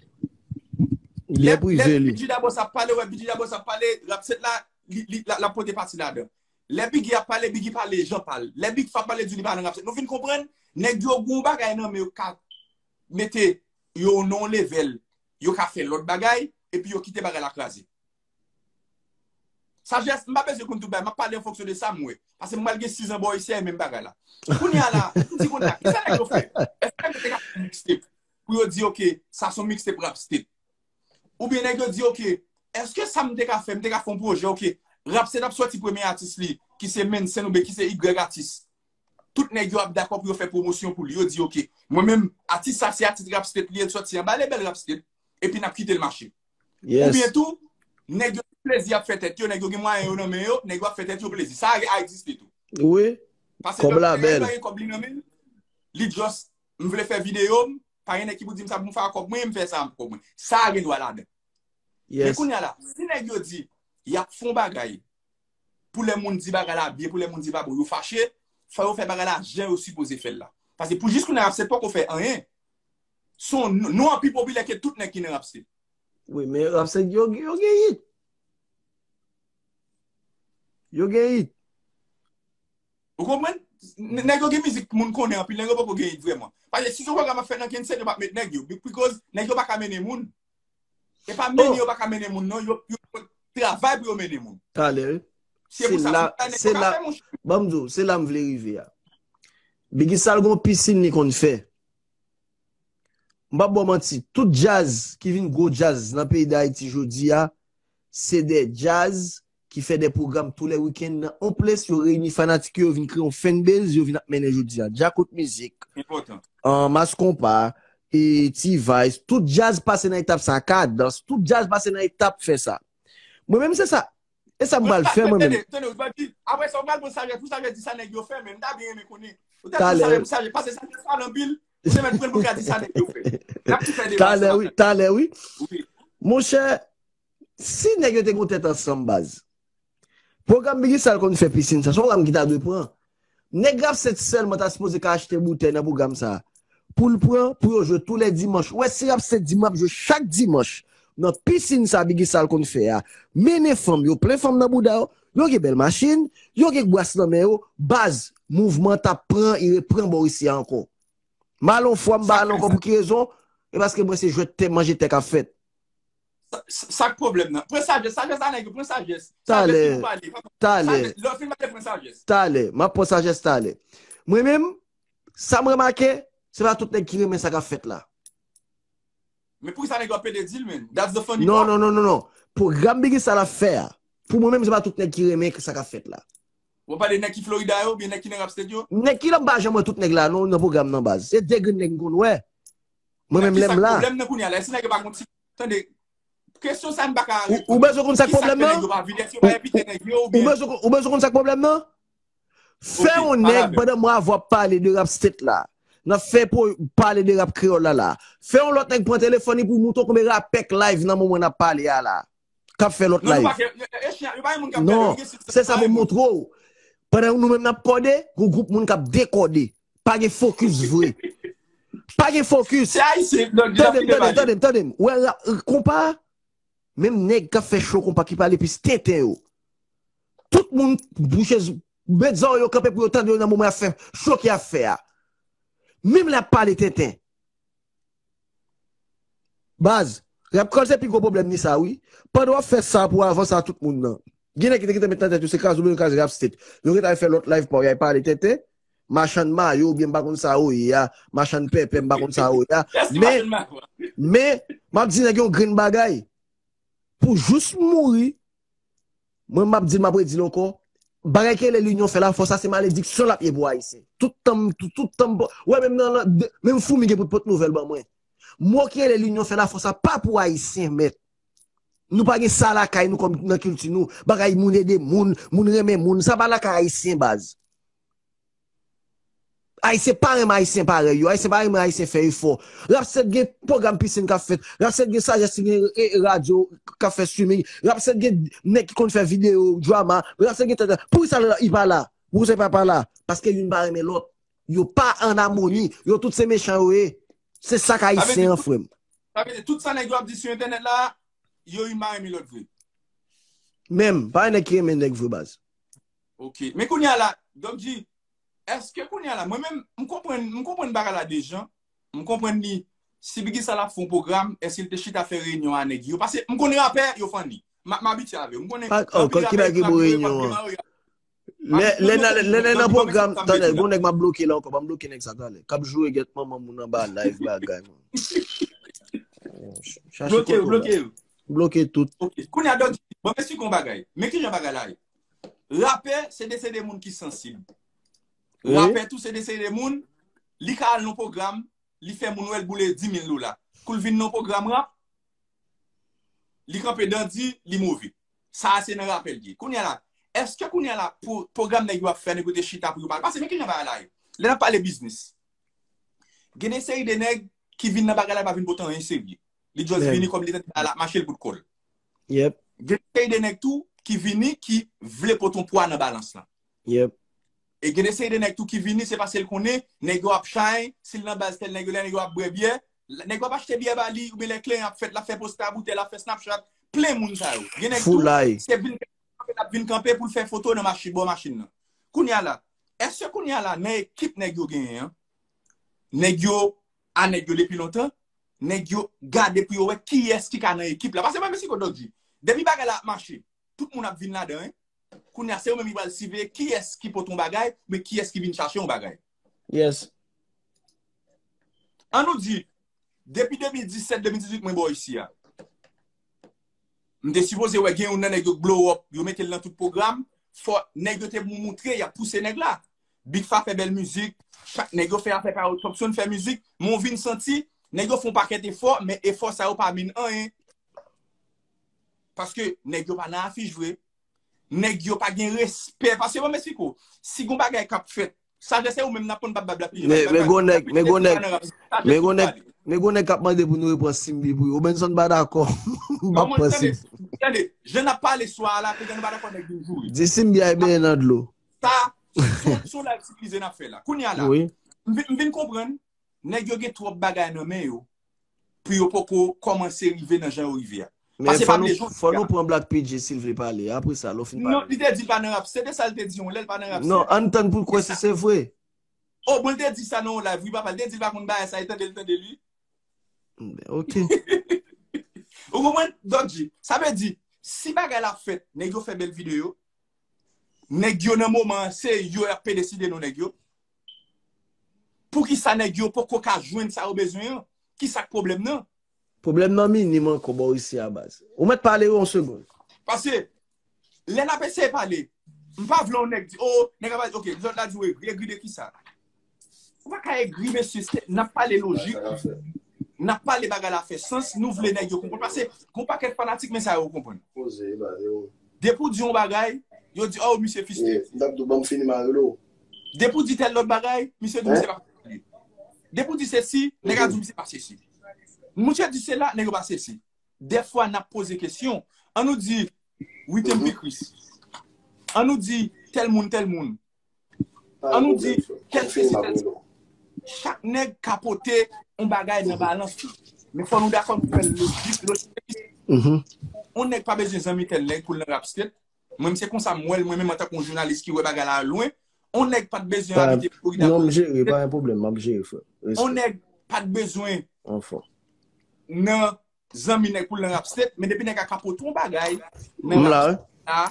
Lè prive li. Bidji Dabòs ap pale, wè Bidji Dabòs ap pale, rap set la, li, li, la, la pote pati ladan. Lè Biggie ap pale, Biggie pale jan pa l. Lè Big Fa pale, di li pa nan rap set. Nou vin konprann, nèg yo gon bagay nan men yo ka mete yo nan yon level, yo ka fè lòt bagay, epi yo kite bagay la kraze. Sajès, m pa bezwen konn tout bagay, m ap pale an fonksyon de sa m wè. Paske m pral gen sis an bò isi a e menm bagay la. Kounye a la, m di kounye a, kisa nèg yo fè? Èske nèg yo te ka fè yon mixtape pou yo di, ok, sa se yon mixtape rap state? Oubyen nèg yo di, ok, èske sa m te ka fè, m te ka fè yon pwojè, ok, rap state ap sòti premye atis li, ki se Mensen oubyen ki se Y atis. Tout nèg yo ap dakò pou yo fè pwomosyon pou li. Yo di, ok, mwen menm, atis sa se atis rap state li, el sòti anba lebèl rap state, epi n ap kite l mache. Yes. Oubyen tou, nèg yo plezi ap fè tèt yo, nèg yo gen mwayen yo nan men yo, nèg yo ap fè tèt yo plezi. Sa a egziste tou. Wi. Paske Kòb lòt la nèg la bèl. gen kòb li nan men l, li just, m vle fè videyo m, pa gen nèg ki pou di m sa pou m fè ak kòb mwen, m fè sa ak kòb mwen. Sa a gen dwa ladan. Men Yes. kounye a la, si nèg yo di, y ap fè yon bagay, pou lè moun di bagay la byen, pou lè moun di pa bon, yo fache, fò yo fè bagay la jan yo sipoze fè l la. Paske pou jis kounye a, se poko fè anyen. Se yon non, non an pi popilè ke tout nèg ki nan rap state. Wi, men rap state yo, yo gen hit. Yo gen hit. Ou konprann? N- Nèg yo gen mizik moun konnen anpil, nèg yo poko gen hit vrèman. Paske si se yon pwogram ap fèt nan Kenset, yo p ap met nèg yo. Because nèg yo pa ka mennen moun. E pa mennen yo pa ka mennen moun, non. Yo, yo travay pou yo mennen moun. Talè, wi. Se pou sa, la, tout sa nèg se yo ka la, fè, monchè. Ban m di w, se la m vle rive a. Biggie Sal gon pisin li konn fè. M p ap ba w manti, tout djaz ki vin gwo djaz nan peyi Dayiti jodi a, se de djaz ki fè de pwogram tou lè wikenn nan on ples, yo reyini fanatik yo, yo vin kreye yon fanbase, yo vin ap mennen jodi a. Djakout Mizik, Enpòtan. An Mas Konpa, e T-Vice, tout djaz pase nan etap sa, Kadans, tout djaz pase nan etap fè sa. Mwen menm se sa. E sa m pral fè mwen menm. Tande, tande, ou pa di, apre sa, ou pral pran sajès, pou sajès di sa nèg yo fè, men m ta byen renmen konnen. Ou ta Talè. Pran sajès, sajès, pase sajès pa nan pil, ou te mèt pran pou ka di sa nèg yo fè. N ap tou fè deba Talè, sa. Wi, talè, wi. Wi. Monchè, si nèg yo te gon tèt ansanm, baz, pwogram Biggie Sal konn fè pisin sa, se yon pwogram ki ta dwe pran. Nèg rap state sèlman ta sipoze ka achte boutèy nan pwogram sa. Pou l pran, pou yo jwe tou lè dimanch. Ou wè si rap state di m ap jwe chak dimanch nan pisin sa Biggie Sal konn fè a. Mennen fanm, yo plen fanm nan bouda yo, yo gen bèl machin, yo gen bras nan men yo, baz, mouvman t ap pran, i repran bò isi a ankò. M al on fwa, m pa al ankò pou ki rezon? E paske mwen se jwèt tè, manje tè k ap fèt. Sa, sa, sa k pwoblèm nan. Pran sajès, sajès a nèg yo, pran sajès. Talè. Sajès ki pou pale. Talè. Sajès, lè w fin pale, pran sajès. Talè, m ap pran sajès talè. Mwen menm, sa m remake, se pa tout nèg ki renmen sa k ap fèt la. Men poukisa nèg yo ap pede di l, men? That's the funny Non, part. Non, non, non, non. Pwogram Biggie Sal ap fè a, pou mwen menm, se pa tout nèg ki renmen sa k ap fèt la. Ou pale nèg ki Florida yo, oubyen nèg ki nan rap state yo? Nèg ki la m pa janm wè tout nèg la, non, nan pwogram nan, baz. Se de grenn nèg m konn wè. Mwen menm lè m la. Pwoblèm nan kounye a la, si nèg yo pa konn ti, tande, kesyon sa n pa ka Ou, ou bezwen konn sa k pwoblèm nan? Yo pa vide, yo pa envite nèg yo, Ou bezwen, ou bezwen konn sa k pwoblèm nan? Fè yon nèg, pandan mwa avwa ap pale de rap state la, n ap fè pou pale de rap kreyòl la la. Fè yon lòt nèg pran telefòn li pou montre w konbyen rapè k live nan moman n ap pale a la, k ap fè lòt live. Non, se sa pou montre w. Pandan nou menm n ap kòde, gon gwoup moun k ap dekòde. Pa gen fokis vre. Pa gen fokis. Tande m, tande m, tande m, tande m. Wè, konpa, menm nèg k ap fè cho konpa ki pale plis tenten yo. Tout moun bouche, met zòrèy yo kanpe pou yo tande yo nan moman y ap fè cho ki ap fè a. Menm lè y ap pale tenten. Baz, rap kreyòl se pi gwo pwoblèm li sa wi. Pandan w ap fè sa pou avanse a tout moun nan, gen nèg ki te gentan met nan tèt yo se kraze oubyen yo kraze rap state. Yo gentan al fè lòt live pa yo, y al pale tenten. Machann mayo oubyen m pa konn sa yo ye a, machann pèpè m pa konn sa yo ye a. Men, men, m ap di nèg yo yon grenn bagay. Pou jis mouri, mwen m ap di l, m ap redi l ankò. Bagay ki rele linyon fè lafòs sa se malediksyon l ap ye pou Ayisyen. Tout tan m, tout, tout tan m, wè menm nan, nan, menm foumi gen pou t pot nouvèl ban mwen. Mo ki rele linyon fè lafòs sa pa pou Ayisyen, mèt. Nou pa gen sa lakay nou kòm nan kilti nou. Bagay moun ede moun, moun renmen moun. Sa pa lakay ayisyen baz. Ayisyen pa renmen ayisyen parèy yo. Ayisyen pa renmen ayisyen fè efò. Rapsèt gen pwogram pisin k ap fèt. Rapsèt gen sajès ki gen e, e, radyo k ap fè streaming. Rapsèt gen nèg ki konn fè videyo, drama. Rapsèt gen tata. Poukisa li pa la? Poukisa li pa, pa la? Paske youn pa renmen lòt. Yo pa an amoni. Yo tout se mechan yo ye. Se sa k ayisyen an, frè m. Sa vle di tout sa nèg yo ap di sou entènèt la, yo youn pa renmen lòt vre. Menm, pa gen nèg ki renmen nèg vre baz. Ok. Men kounye a la, Doc G, èske kounye a la, mwen menm, m konprann, m konprann bagay la de jan, m konprann li, si Biggie Sal ap fè yon pwogram, èske l te chita fè reyinyon a nèg yo? Paske m konn rapè, yo funny. M m abitye avè yo. M konnen Pa, oh, anpil kòl ki rapè bagay ki yo bon reyinyon an? Lè, lè, lè, lè, lè nan pwogram, tande, gon nèg m ap bloke la ankò, m ap bloke nèg sa talè. K ap joure gèt manman moun anba live bagay, man. Chache Bloke yo, kote w bloke la. Yo. Bloke tout. Ok. Kounye a, Doc G, bon, m esplike yon bagay. Men kijan bagay la ye? Rapè, se de, se de moun ki sansib. Wi. Rapè tou, se de, se de moun, li ka al nan pwogram, li fè moun wè l boule dis mil dola. Kou l vin nan pwogram rap, li kanpe dandi, li move. Sa a se nan rapè l ye. Kounye a la, èske kounye a la, pou pwogram nèg yo ap fè, nèg yo te chita pou yo pale? Paske men kijan bagay la ye. Lè n ap pale biznis, gen de seri de nèg ki vin nan bagay la, pa vin pote anyen serye. Li just Men. Vini kòm li tande bagay la ap mache, l bout kò l. Yep, Gen de seri de nèg tou ki vini, ki vle pote yon pwa nan balans lan. yep. E gen de seri de nèg tou ki vini, se paske l konnen nèg yo ap chay, si l nan baz tèl nèg yo, lè nèg yo ap bwè byè, nèg yo ap achte byè ba li, oubyen lè kleren ap fèt, l ap fè posta boutèy, l ap fè Snapchat, plen moun sa yo. Gen nèg tou, Foulay. Se vin, ap vin kanpe pou l fè foto nan machin, bò machin nan. Kounye a la, èske kounye a la, nan ekip nèg yo genyen an, nèg yo, a nèg yo depi lontan, nèg yo gade pou yo wè kiyès ki ka nan ekip la. Paske mwen, mesi kote w di, depi bagay la ap mache, tout moun ap vin ladan, hein. Kounye a, se yo menm ki pral siveye kiyès ki pote yon bagay, men kiyès ki vin chache yon bagay. Yes. An nou di, depi de mil disèt, de mil dizuit, mwen bò isi a. M te sipoze wè gen youn nan nèg yo k blow up, yo mete l nan tout pwogram, fò nèg yo te moutre y ap pouse nèg la. Big Fa fè bèl mizik, chak nèg yo fè afè pa yo, Topson fè mizik, men w vin santi, nèg yo fè yon pakèt efò, men efò sa yo pa mean anyen. Paske nèg yo pa nan afich vre. Nèg yo pa gen respè. Paske bon, m esplike w, si gon bagay k ap fèt, sajès se ou menm n ap konn bab bab la pi. Men, men gon nèg, men gon nèg, men gon nèg, men gon nèg k ap mande pou nou repran Simbi pou yo. Benson pa dakò. M p ap pran Simbi. Tande, jan n ap pale swa a la, petan nou pa dakò nèg vin joure. Di Simbi ay benyen nan dlo. Sa, se yon live sivilize n ap fè la. Kounye a la, Wi. M vin, m vin konprann, nèg yo gen twòp bagay nan men yo, pou yo poko kòmanse rive nan jan yo rive a. Men Paske fò pa nou, vle jon fò nou pran Black P J silvouple ale. Apre sa, lè w fin Non, pale. Li te di l pa nan rap, se te sa l te di yon lè, l pa nan rap. Non, ann tann pou l kwè si se vre. Oh, bon, li te di sa nan yon live, wi, papa, li te di l pa konn bagay sa, e tande l, tande l, wi. Ben, ok. Ou konprann? Doc G, sa vle di, si bagay la fèt, nèg yo fè bèl videyo, nèg yo nan moman an, se yo y ap pe deside non nèg yo. Poukisa nèg yo poko ka jwenn sa yo bezwen an? Kisa k pwoblèm nan? Pwoblèm nan minim ankò bò isi a baz. Ou mèt pale yon segonn. Paske, lè n ap eseye pale, m pa vle yon nèg di, oh, nèg ap pale, ok, lòt la di w egri, egri de kisa? Ou pa ka egri, mesye, se, n ap pale lojik, n ap pale bagay la fè sans, nou vle nèg yo konprann. Paske, gon pakèt fanatik, men sa yo konprann. Depi w di yon bagay, yo di, oh, misye fiste. Depi w di tèl lòt bagay, misye di misye pa fè. Depi w di sesi, nèg a di misye pa sesi. Misye di sela, nèg yo pa sesi. Dèfwa n ap poze kesyon. An nou di, Withem P. Chris. An nou di, tèl moun, tèl moun. An nou di, tèl sesi, tèl sa. Chak nèg ka pote yon bagay nan balans li. Men fò nou dakò nou fè l lojik, lojik. Yon nèg pa bezwen zanmi tèl nèg pou l nan rap state. Mwen, se konsa m wè l, mwen menm antanke yon jounalis ki wè bagay la lwen, yon nèg pa t bezwen abite Florida. Non, m jere, pa gen pwoblèm, m ap jere, frè. Yon nèg pa t bezwen Anfò. Nan zanmi nèg pou l nan rap state, men depi nèg a ka pote yon bagay nan rap state la,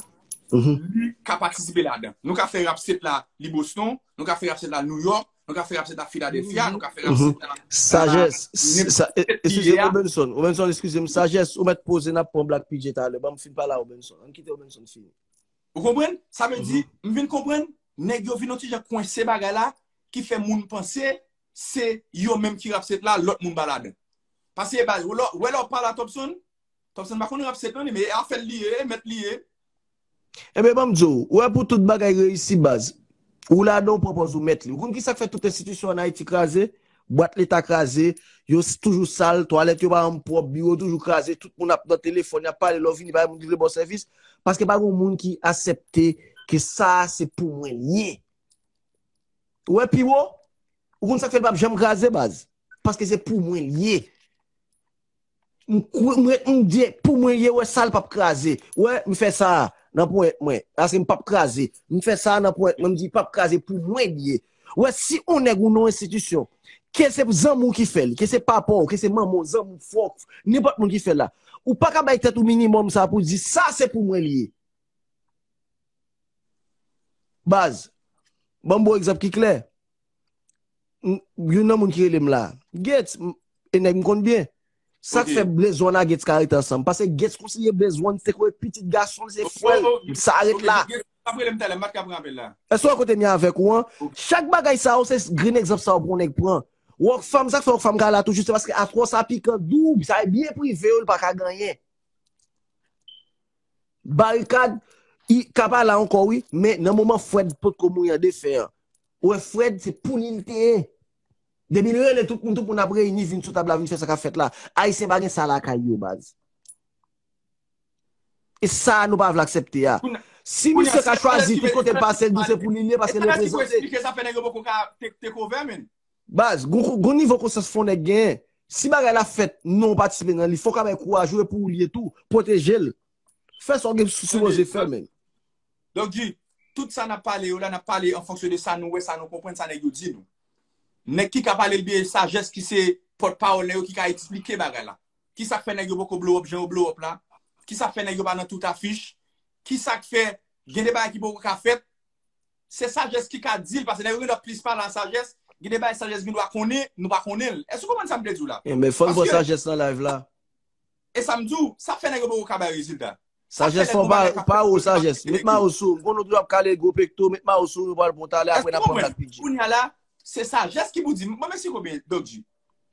li ka patisipe ladan. Nou ka fè rap state la li Boston, nou ka fè rap state la New York, nou ka fè rap state la Philadelphia, nou ka fè rap state la Sajès, eskize m, Robenson, Robenson, eskize m, Sajès, ou mèt poze, n ap pran Black P J talè, ban m fin pale a Robenson, ann kite Robenson fini. Ou konprann? Sa vle di, m vin konprann, nèg yo vin yon ti jan kwense bagay la, ki fè moun panse se yo menm ki rap state la, lòt moun pa ladan. Paske, baz, wè lè w pale a Topson, Topson pa konn rap sèt non, men afè l li ye, mèt li ye. Ebyen, ban m di w, ou wè pou tout bagay reyisi baz. Ou ladan w pran pòz ou mèt li. Ou konn ki sa k fè tout enstitisyon ann Ayiti kraze? Bwat leta kraze, yo toujou sal, twalèt yo pa janm pwòp, biwo toujou kraze, tout moun ap nan telefòn, y ap pale, lè w vini, pa gen moun ki vle ba w sèvis, paske pa gen moun ki aksepte ke sa a se pou mwen l ye. Ou wè pi wo? Ou konn sa k fè l p ap janm kraze, baz? Paske se pou mwen l ye. M kwe, m ret, m di, pou mwen l ye, wè sa l p ap kraze. Wè, m fè sa a nan ponyèt mwen. Paske m p ap kraze. M fè sa a nan ponyèt mwen, m di, l p ap kraze, pou mwen l ye. Wè, si yon nèg ou nan yon enstitisyon, ke se zanmi w ki fè l, ke se papa w, ke se manman w, zanmi w, frè w, nenpòt moun ki fè l la, ou pa ka bay tèt ou minimòm sa pou di, sa se pou mwen l ye. Baz, ban m ba w egzanp ki klè. Youn nan moun ki rele m la, Gates, e nèg m konn byen. Sa k fè Blaze One ak Gates ka rete ansanm? Paske Gates konsidere Blaze One se kòm pitit gason l, se frè l. Sa ret la. Èske w wè kote m ye avèk ou an? Chak bagay sa yo, se grenn egzanp sa yo pou yon nèg pran. Rockfam, sa k fè Rockfam ka la toujou, se paske atò sa pikan doub, sa e byen prive yo, li pa ka gen anyen. Barikad, i ka pa la ankò wi, men nan moman Fred potko mouri an defen an, ou wè Fred se pou li l te ye. Depi l rele tout moun, tout moun ap reyini vin sou tab la, vin fè sa k ap fèt la. Ayisyen pa gen sa lakay yo, baz. E sa nou pa vle aksepte a. Si misye ka chwazi tout kote l pase, l di se pou li l ye paske l reprezante. Baz, gon nivo konsyans fò nèg genyen. Si bagay la fèt, non w patisipe nan li, fò w ka bay kouraj ou e pou ou l ye tou. Pwoteje l. Fè sa w gen sipoze fè, men. Donk, G, tout sa n ap pale yo la, n ap pale an fonksyon de sa nou wè, sa nou konprann, sa nèg yo di nou. Nèg ki ka pale l byen, sajès ki se pòtpawòl nèg yo ki ka eksplike bagay la. Ki sa k fè nèg yo poko blow up jan yo blow up la? Ki sa k fè nèg yo pa nan tout afich? Ki sa k fè gen de bagay ki poko ka fèt? Se sajès ki ka di l, paske nèg yo gendwa plis pale a sajès, gen de bagay sajès gendwa konnen, nou pa konnen l. Èske w konprann sa m vle di w la? Enben, fò n pran sajès nan live la. E sa m di w, sa fè nèg yo poko ka bay rezilta. Sajès fò pa ou sajès. Met mayo sou ou. M konn ou toujou ap kale gwo pekto, met mayo sou ou, nou pral bon talè, apre n ap pran blag pi djè. Kounye a la, se sajès ki pou di m, mwen mèsi konbyen, Doc G.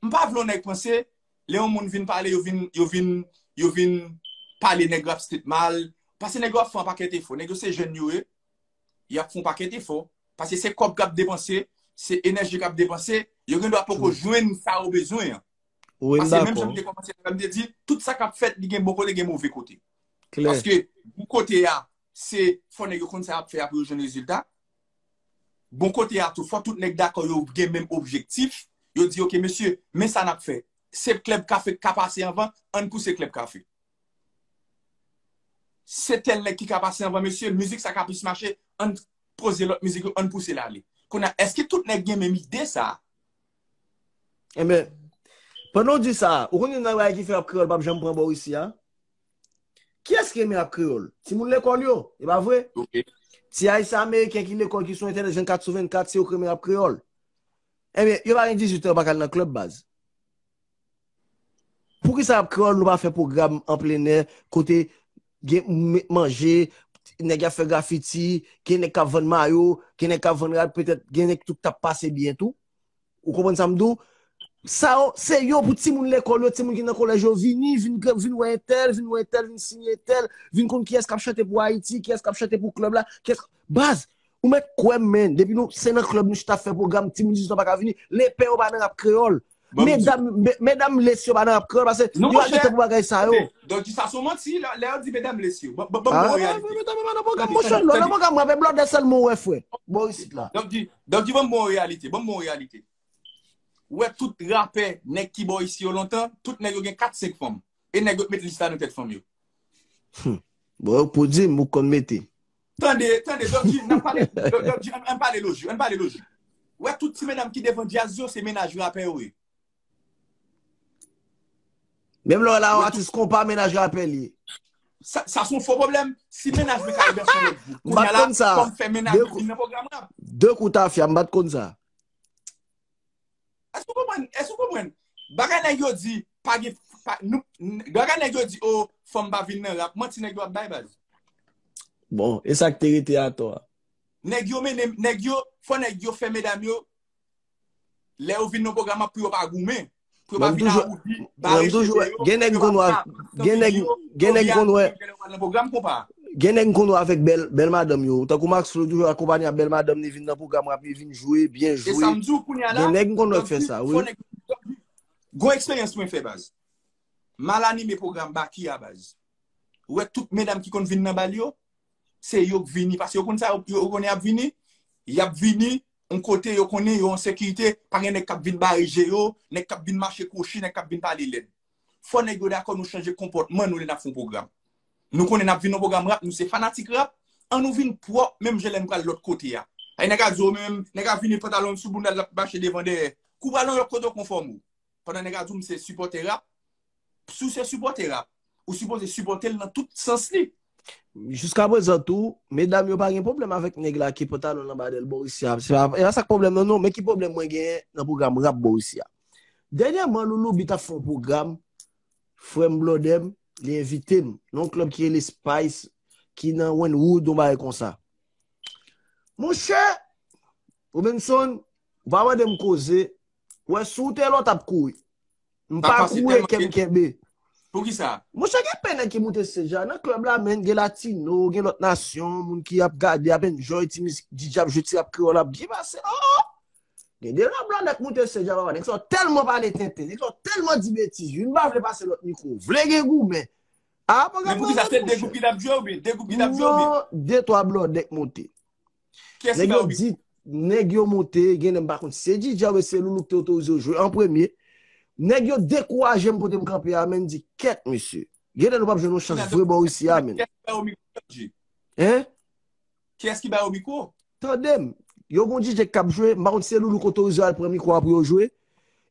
M pa vle yon nèg panse, lè yon moun vin pale, yo vin, yo vin, yo vin pale nèg rap street mal, paske nèg yo ap fè yon pakèt efò. Nèg yo se jèn yo ye, y ap fè yon pakèt efò. Paske se kòb k ap depanse, se enèji k ap depanse, yo gendwa poko jwenn sa yo bezwen an. Paske menm jan m te kòmanse la, m te di, tout sa k ap fèt, li gen bon kote, gen move kote. Paske bon kote a, se fò nèg yo konn sa y ap fè a pou yo jwenn rezilta. Bon kote a tou, fò tout nèg dakò yo gen menm objektif. Yo di, oke, mesye, men sa n ap fè. Se klèb kafe k ka pase anvan, ann pouse klèb kafe. Se tèl nèg ki ka pase anvan, mesye, mizik sa ka plis mache, ann poze lòt mizik yo, ann pouse l ale. Kounye a, èske tout nèg gen menm ide sa a? Enben, pandan w di sa, ou konn youn nan bagay ki fè rap kreyòl p ap janm pran bò isi a? Kiyès ki renmen rap kreyòl? Timoun lekòl yo, e pa vre? Ti Ayisyen Ameriken ki lekòl, ki sou entènèt vennkat sou vennkat, se yo k renmen rap kreyòl. Enben, yo pa gen dizuit an, yo pa ka al nan klèb, baz. Poukisa rap kreyòl nou pa fè pwogram an plenè kote gen manje, nèg y ap fè grafiti, gen nèg k ap vann mayo, gen nèg k ap vann rad, petèt gen nèg tou k t ap pase byen tou? Ou konprann sa m di w? Sa yo, se yo pou timoun lekòl yo, timoun ki nan kolèj yo vini, vin, vin wè entèl, vin wè entèl, vin siyen entèl, vin konn kiyès k ap chante pou Ayiti, kiyès k ap chante pou klèb la, kiyès, baz, ou mèt kwè m, men, depi nou, se nan klèb nou chita ap fè pwogram, timoun dizuit an pa ka vini, lepè yo pa nan rap kreyòl. Medam, medam les yo pa nan rap kreyòl, paske yo pa gen tan pou bagay sa yo. Donk, di sa se yon manti, lè yo di medam les yo. Ban m ba w yon reyalite. Medam yo pa nan pwogram, monchè, lè w nan pwogram, w ap blòdè sèlman, w wè, frè. Bò isit la. Donk, di, donk, di ban m ba w yon reyalite, ban m ba w yon reyalite. Ou wè tout rapè, nèg ki bò isi yo lontan, tout nèg yo gen kat, senk fanm. E nèg yo t met lis la nan tèt fanm yo. Bon, pou di m, ou konn mete. Tande, tande, Doc G, n ap pale, Doc G, ann pale lojik, ann pale lojik. Ou wè tout ti medam ki devan djaz yo, se mennaj rapè yo ye. Menm lè w la, yon atis konpa, mennaj rapè l ye. Sa, sa se yon fo pwoblèm. Si mennaj mwen ka rive sou lòt bout. Kounye a la, fò m fè mennaj mwen vin nan pwogram rap. De kou tafya, m pa t konn sa. Èske w konprann? Èske w konprann? Bagay nèg yo di, pa gen, pa, nou, bagay nèg yo di, o, fanm pa vin nan rap. Manti nèg yo ap bay, baz. Bon, e sa k te rete atò a? Nèg yo mennen, nèg yo, fò nèg yo fè medam yo, lè yo vin nan pwogram ap pou yo pa goumen. Pou yo pa vin a oubli, bare cheve yo, gen nèg konn wè, gen nèg, gen nèg konn wè, gen nèg konn wè avèk bèl, bèl madanm yo. Tankou Maxflo toujou akonpanye ak bèl madanm li vin nan pwogram rap, li vin jwe, byen jwe. Gen nèg konn wè k fè sa, wi. Gon eksperyans mwen fè, baz. M al anime pwogram Baky a, baz. Ou wè tout medam ki konn vin nan bal yo, se yo k vini. Paske yo konn sa, yo, yo konnen y ap vini, y ap vini yon kote yo konnen yo an sekirite, pa gen nèg k ap vin bare je yo, nèg k ap vin mache kwochi, nèg k ap vin pale lèd. Fò nèg yo dakò nou chanje konpòtman nou lè n ap fè yon pwogram. Nou konnen n ap vin yon pwogram rap, nou se fanatik rap, an nou vin pwòp, menm jan lè n pral lòt kote a. Ay nèg a di w menm, nèg a vini pantalon l sou bounda l, l ap mache devan dèyè. Kou pral yon lòt kote w konfòme w. Pandan nèg a di w m se sipòtè rap, si w se sipòtè rap, ou sipoze sipòte l nan tout sans li. Jiskaprezan tou, medam yo pa gen pwoblèm avèk nèg la ki pantalon l anba dèyè l bò isi a. Se pa, e pa sa k pwoblèm nan non, men ki pwoblèm mwen genyen nan pwogram rap bò isi a. Dènyèman, Loulou Beat ap fè yon pwogram, frè m Blòdè m, li envite m nan yon klèb ki rele Spice, ki nan Wynwood, yon bagay konsa. Monchè, Robinson, ou pa mande m koze, ou wè si w te la w t ap kouri. M pa kouri, kè m kenbe. Poukisa? Monchè, gen pè nèg ki moute stage a nan klèb la, men gen latino, gen lòt nasyon, moun ki ap gade, ap enjoy ti mizik, D J ap jwe ti rap kreyòl, ap byen pase. Oh! Gen de rap la nèg moute stage a, papa. Nèg sa yo tèlman pale tenten, nèg sa yo tèlman di betiz, youn pa vle pase lòt mikwo, vle gen goumen. A, pwogram nan mouche. Men poukisa, se de gwoup ki t ap jwe oubyen? De gwoup ki t ap jwe oubyen? Non, de twa Blòdè k moute. Kiyès ki ba yo mikwo? Nèg yo di, nèg yo moute, gen lè m pa konn si se D J oubyen se Loulou ki te otorize yo jwe an premye. Nèg yo dekouraje m kote m kanpe a, men m di, kèt, mesye. Gen lè nou p ap jwenn yon chans vre bò isi a, men. Kiyès ki ba yo mikwo, Dodji? Hein? Kiyès ki ba yo mikwo? Tande m. Yo gon D J k ap jwe, m pa konn si se Loulou k otorize yo al pran mikwo a pou yo jwe.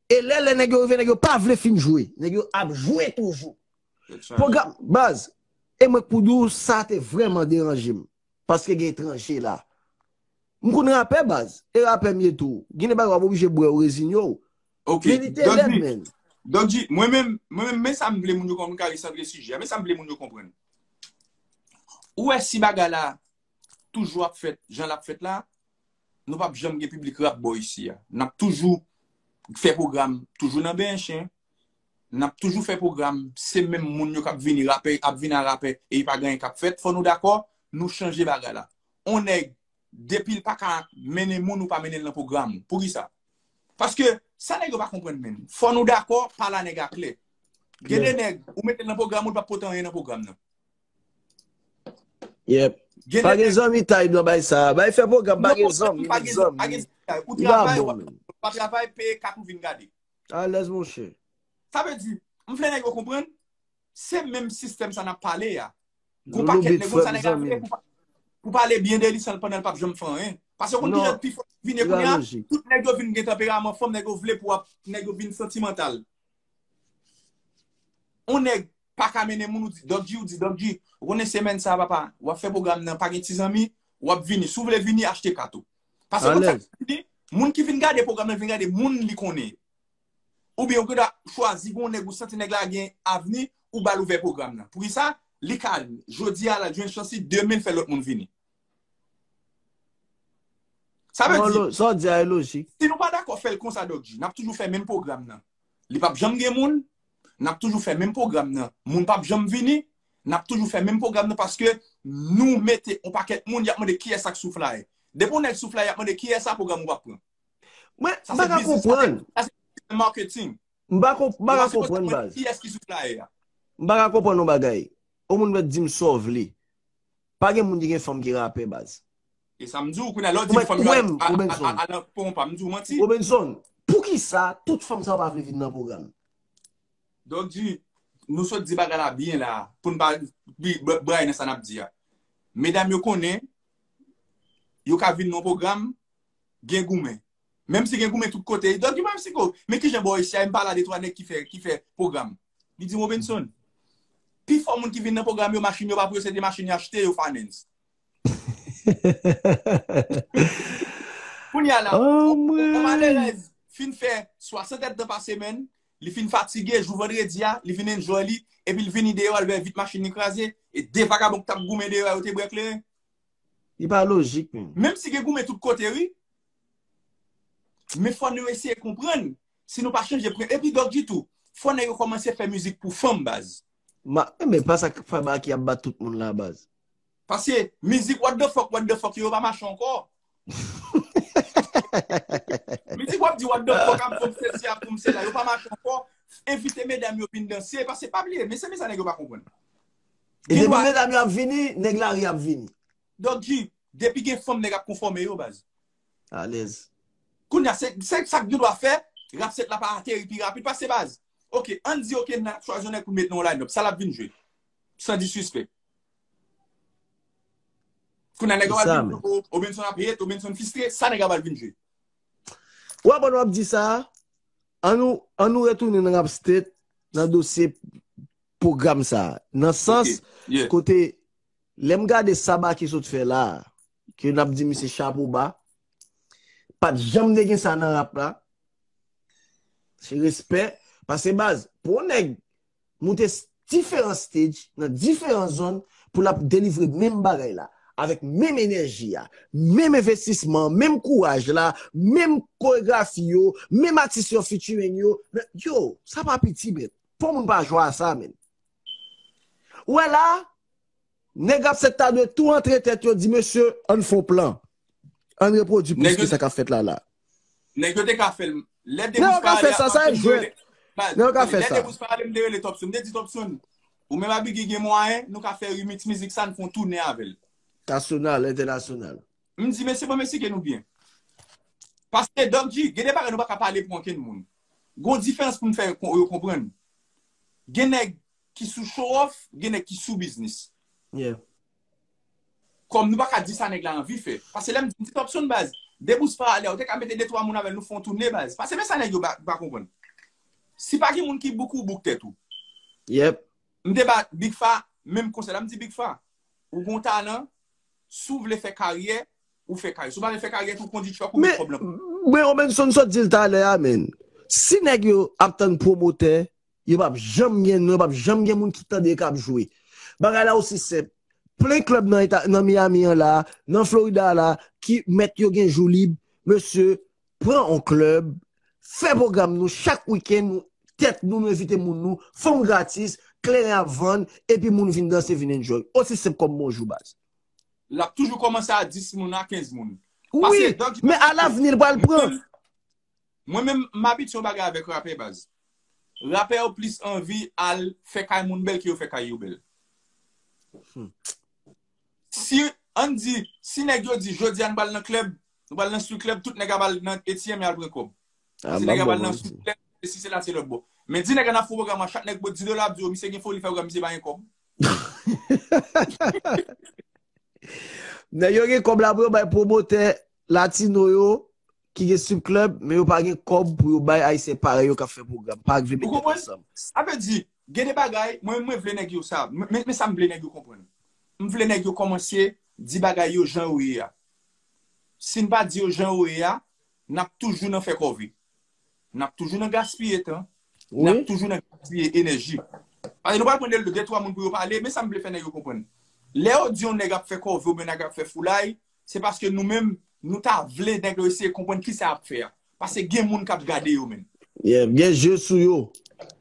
E lè, lè nèg yo rive, nèg yo pa vle fin jwe. Nèg yo ap jwe toujou. Pwogram, baz, e mwen k pou di w, sa te vrèman deranje m. Paske gen etranje la. M konn rapè, baz. E rapè m ye tou. Gen de bagay w ap oblije bwè, w rezinye w. Ok, men li te lèd, men. Donk, di, mwen menm, mwen menm, men sa m vle moun yo konprann, m ka resantre sijè a. Men sa m vle moun yo konprann. Ou wè si bagay la toujou ap fèt, jan l ap fèt la, nou p ap janm gen piblik rap bò isi a. N ap toujou fè pwogram, toujou nan benyen chen. N ap toujou fè pwogram, se menm moun yo k ap vini rapè, ap vin a rapè, e pa gen anyen k ap fèt. Fò nou dakò, nou chanje bagay la. On nèg, depi l pa ka mennen moun, ou pa mennen l nan pwogram ou. Poukisa? Paske, sa nèg yo pa konprann menm. Fò nou dakò, pale a nèg a klè. Gen de nèg, ou mete l nan pwogram ou, l p ap pote anyen nan pwogram nan. Yep. Pa gen zanmitay nan bay sa. Bay fè pwogram, pa gen zanmi, pa gen zanmi. Ou travay, ou pa travay, peye kat ou vin gade. Alèz, monchè. Sa vle di, m vle nèg yo konprann, se menm sistèm sa n ap pale a. Gon pakèt nèg konn sa nèg a vle pou, pou pale byen de li san l pandan l p ap janm fè anyen. Paske w konn kijan pi fò vin ye kounye a, tout nèg yo vin gen tanperaman fò, nèg yo vle pou ap, nèg yo vin santimantal. On nèg pa ka mennen moun, ou di, Dòk G, ou di, Dòk G, ou konnen semèn sa, papa, w ap fè pwogram nan, pa gen ti zanmi, w ap vini. Si w vle vini, achte kat ou. Paske konn sa k vini, moun ki vin gade pwogram nan, vin gade moun li konnen. Oubyen ou gentan chwazi gon nèg ou santi nèg la gen avni, ou ba l ouvè pwogram nan. Poukisa? Li ka, jodi a la, jwenn chans li, demen l fè lòt moun vini. Sa vle di, sa w di a e lojik. Si nou pa dakò fè l konsa, Dòk G, n ap toujou fè menm pwogram nan. Li p ap janm gen moun, n ap toujou fè menm pwogram nan. Moun p ap janm vini, n ap toujou fè menm pwogram nan paske nou mete yon pakèt moun, y ap mande kiyès sa k sou flyer. Depi yon nèg sou flyer, y ap mande kiyès sa pwogram ou p ap pran. Mwen, m pa ka konprann. Sa se marketing. M pa konp-, m pa ka konprann, baz. Kiyès ki sou flyer a? M pa ka konprann yon bagay. Yon moun mèt di m sa w vle. Pa gen moun ki gen fanm ki rapè, baz. E sa m di w, kounye a, lè w di fanm yo al, al, al, al nan pon pa, m di w manti. Robinson, poukisa tout fanm sa yo pa vle vin nan pwogram? Donk, di, nou sot di bagay la byen la, pou n pa bi-, bra-, bray nan sa n ap di a. Medam yo konnen, yo ka vin nan pwogram, gen goumen. Menm si gen goumen tout kote, Dòk G, menm si ko, men kijan bò isi a, m pale a de twa nèg ki fè, ki fè pwogram. Li di m, Robinson, pi fò moun ki vin nan pwogram yo, machin yo pa pou yo, se de machin yo achte, yo finance. Kounye a la, yon malerèz fin fè swasant èdtan pa semèn, li fin fatige, jou vandredi a, li fin enjoy li, epi l vini deyò, al vè vit machin li kraze, e de vagabon ki t ap goumen deyò a, yo te bwè kleren. Li pa lojik, menm. Menm si gen goumen tout kote, wi. Men fò nou eseye konprann. Si nou pa chanje prensip, epi Dòk G tou, fò nèg yo kòmanse fè mizik pou fanm, baz. Ma, men pa sa k fè Baky ap bat tout moun la, baz. Paske mizik what the fuck, what the fuck yo pa mache ankò. Mizik w ap di what the fuck, ap pou m sesi, ap pou m sela, yo pa mache ankò. Envite medam yo vin danse, paske pa bliye, men se men sa nèg yo pa konprann. E depi medam yo ap vini, nèg lari ap vini. Dòk G, depi gen fanm nèg ap konfòme yo, baz. Alèz. Kounye a, se se sa k gen dwa fè, Rapstate la pa ateri pi rapid pase, baz. Ok, ann di ok, n ap chwazi yon nèg pou n met nan yon line-up, sa l ap vin jwe? San disrespect. Kounye a nèg yo pral vin, Obenson ap hate, Obenson fistre, sa nèg yo pral vin jwe? Wè, pandan w ap di sa, ann nou ann nou retounen nan Rapstate, nan dosye pwogram sa, nan sans kote lè m gade sa Baky sot fè la, ke n ap di misye chapo ba, pa t janm te gen sa nan rap la. Se respè. Paske baz, pou yon nèg moute diferan stage, nan diferan zòn, pou l ap delivre menm bagay la, avèk menm enèji a, menm envestisman, menm kouraj la, menm koregrafi yo, menm atis yo featuring yo, yo, sa pa piti, men. Pou moun pa jwe a sa, men. Ou wè la, nèg Rapstate ta dwe tou antre tèt yo, di mesye, ann fè yon plan. Ann repwodui plis ke sa k ap fèt la la. Nèg yo te ka fè l. Lè Debous pa ale, sa sa e jwèt. Nèg yo ka fè sa. Lè Debous pa ale, m te rele Topson, m te di Topson, ou menm a Biggy gen mwayen, nou ka fè remix mizik sa, n fè yon toune avè l. Nasyonal, entènasyonal. M di mesye, bon, mesye ke nou byen. Paske Dòk G, gen de bagay nou pa ka pale pou ankenn moun. Gon diferans pou n fè yo konprann. Gen nèg ki sou show off, gen nèg ki sou biznis. Kòm nou pa ka di sa nèg la anvi fè. Paske lè m di, m di Topson baz, Debous pa ale, ou te ka mete de twa moun avè l, nou fè yon toune baz. Paske men sa nèg yo pa konprann. Si pa gen moun ki book ou, book tèt ou. M te ba Big Fa menm konsèy la, m di Big Fa, ou gon talan, si w vle fè karyè, ou fè karyè. Si w pa vle fè karyè tou, kondi truck ou met kòb lan. Men Robinson sot di l talè a, men. Si nèg yo ap tann pwomotè, yo p ap janm gen non, yo p ap janm gen moun ki tande yo k ap jwe. Bagay la osi senp. Plen klèb nan, nan Miami an la, nan Florida la, ki mèt yo gen jou lib, mesye, pran yon klèb, fè pwogram nou chak wikenn, nou tèt nou, nou envite moun nou, fanm gratis, kleren ap vann, epi moun vin danse, vin enjoy. Osi senp kòm bonjou baz. L ap toujou kòmanse a dis moun, a kenz moun. Wi, men alavni l pral pran. Mwen menm, m abitye yon bagay avèk rapè baz. Rapè yo plis anvi al fè kay moun bèl ke yo fè kay yo bèl. Si, ann di, si nèg yo di, jodi a n pral nan klèb, nou pral nan street club, tout nèg ap al nan A T M al pran kòb. Si nèg ap al nan street club, se si se la se lòt bò. Men di nèg la n ap fè pwogram an, chak nèg pot di dola, ap di yo misye gen foli fè pwogram, misye pa gen kòb. Nèg yo gen kòb la pou yo bay pwomotè latino yo ki gen strip club, men yo pa gen kòb pou yo bay ayisyen parèy yo k ap fè pwogram. Pa vle met tèt ansanm. Sa vle di, gen de bagay, mwen, mwen vle nèg yo sa. Men, men sa m vle nèg yo konprann. M vle nèg yo kòmanse di bagay yo jan yo ye a. Si n pa di yo jan yo ye a, n ap toujou nan fè kòve. N ap toujou nan gaspiye tan. N ap toujou nan gaspiye enèji. Paske nou pral pran de, de twa moun pou yo pale, men sa m vle fè nèg yo konprann. Lè yo di yon nèg ap fè kòve oubyen nèg ap fè foulay, se paske nou menm, nou ta vle nèg yo eseye konprann kisa y ap fè a. Paske gen moun k ap gade yo menm. Yeah, gen je sou yo.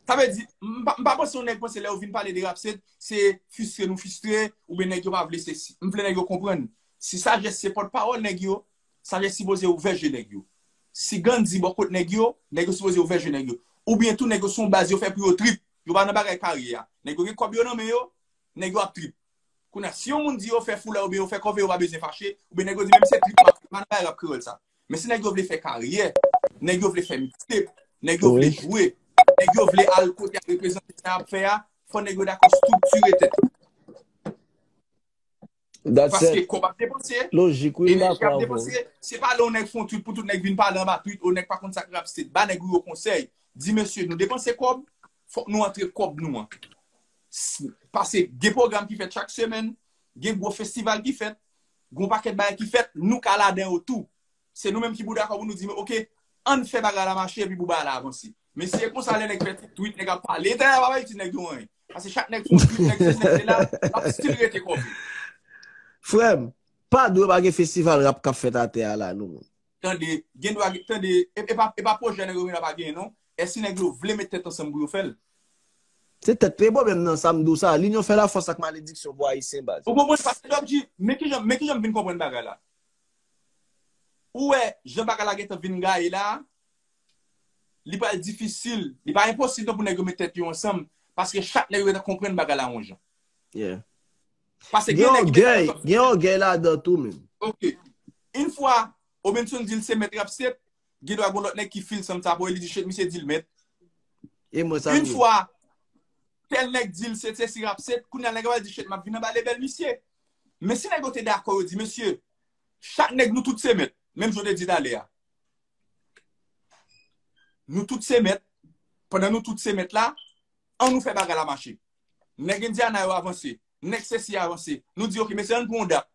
Sa vle di, m pa, m pa panse yon nèg panse lè yo vin pale de Rapstate, se fistre nou fistre, oubyen nèg yo pa vle sesi. M vle nèg yo konprann. Si Sajès se pòtpawòl nèg yo, Sajès sipoze ouvè je nèg yo. Si Gandhi bò kot nèg yo, nèg yo sipoze ouvè je nèg yo. Oubyen tou nèg yo se yon baz yo fè pou yo trip. Yo pa nan bagay karyè a. Nèg yo gen kòb yo nan men yo, nèg yo ap trip. Kounye a, si yon moun di yo fè foulay oubyen yo fè kòve, yo pa bezwen fache, oubyen nèg yo di menm se trip, pa nan bagay rap kreyòl sa. Men si nèg yo vle fè karyè, nèg yo vle fè mixtape, nèg yo vle jwe, nèg yo vle al kote a reprezante sa y ap fè a, fò nèg yo dakò estriktire tèt yo. Paske kòb ap depanse, enèji ap depanse, se pa lè yon nèg fè yon tweet pou tout nèg vin pale anba tweet, o nèg pa konn sa k Rapstate, ba nèg ou yo konsèy, di mesye nou depanse kòb, fòk nou antre kòb nou an. Paske gen pwogram ki fèt chak semèn, gen gwo festival ki fèt, gen yon pakèt bagay ki fèt, nou ka ladan yo tou. Se nou menm ki pou dakò pou nou di, men oke, ann fè bagay la mache epi pou bagay la avanse. Men si e konsa lè nèg fè ti tweet, nèg ap pale, Etènèl pa bay ti nèg yo anyen. Paske chak nèg fè yon tweet, nèg se nèg se la, l ap still rete kòve. Frè m, pa dwe pa gen festival rap k ap fèt atè a la non. tande, gen dwa tande, e, e pa, e pa pwojè nèg yo genlè pa genyen non. Èske nèg yo vle met tèt ansanm pou yo fè l? Se tèt te pwoblèm nan sa m di w sa. Linyon fè lafòs ak malediksyon pou Ayisyen baz. Ou konprann? Paske Doc G, men kijan, men kijan m vin konprann bagay la. Ou wè, jan bagay la gentan vin gaye la, li pral difisil. Li pa enposib non pou nèg yo met tèt yo ansanm, paske chak nèg yo gentan konprann bagay la yon jan. Yeah. Paske gen nèg ki met Gen ògèy ladan tou menm. Ok. Yon fwa, Obenson di l se mèt rap state, gen dwa gen lòt nèg ki feel some type of way, li di shit, misye di l mèt. E mwen sa Yon fwa, tèl nèg di l se se si rap state, kounye a nèg la pral di shit, m ap vin anba lebèl misye. Men si nèg yo te dakò, yo di, mesye, chak nèg nou tout se mèt, menm jan w te di talè a. Nou tout se mèt, pandan nou tout se mèt la, an nou fè bagay la mache. Nèg Indiana yo avanse, nèg sesi avanse. Nou di, ok, mesye, ann pran yon dat.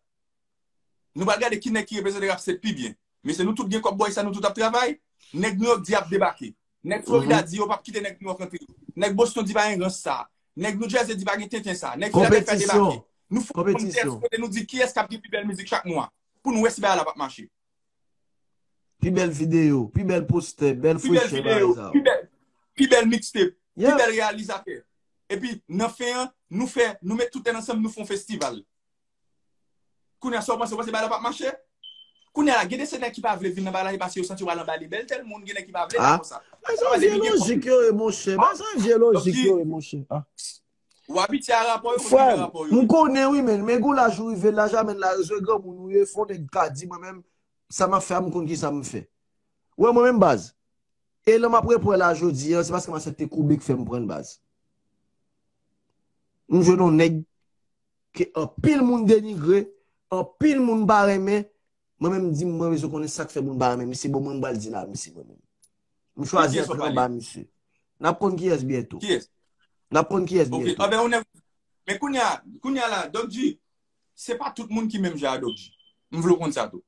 Nou pral gade ki nèg ki reprezante rap state pi byen. Mesye, nou tout gen kòb bòy sa, nou tout ap travay. Nèg New York di ap debake. Nèg Florida di yo p ap kite nèg New York antre. Nèg Boston di pa gen rans sa. Nèg New Jersey di pa gen tenten sa. Nèg Philadelphia debake. Nou fè yon tès kote nou di kiyès k ap gen pi bèl mizik chak mwa. Pou nou wè si bagay la p ap mache. Pi bèl videyo, pi bèl postè, bèl frechè bagay sa. Pi bèl, pi bèl mixtape, pi bèl reyalizatè. Epi nan fen an, nou fè, nou met tout tèt ansanm, nou fè yon festival. Kounye a sa w panse, w panse bagay la p ap mache? Kounye a la, gen de se nèg ki pa vle vin nan bagay la, se paske yo santi yo pral anba lebèl tèl moun, gen nèg ki pa vle la konsa. Sa vle di gen kòb. Bagay sa vye lojik yo ye monchè. Bagay sa vye lojik yo ye monchè. W abitye a rapò yo, kontinye rapò yo. M konnen wi, men, men gon laj ou rive, laj a menn la, rezon granmoun ou ye, fò nèg ka di mwen menm, sa m ap fè a, m konn kisa m fè. Ou wè mwen menm baz. E lè m ap reprann la jodi a, se paske m aksepte koube k fè m pran l baz. M jwenn yon nèg ke anpil moun denigre, anpil moun pa renmen, mwen menm m di m mwen bezwen konnen sa k fè moun pa renmen misye, bon mwen m pral di l a misye mwen menm. M chwazi antre anba misye. N ap konn kiyès byento. Kiyès? N ap konn kiyès byento. Men kounye a, kounye a la, Doc G, se pa tout moun ki menm jan a Doc G. M vle w konn sa tou.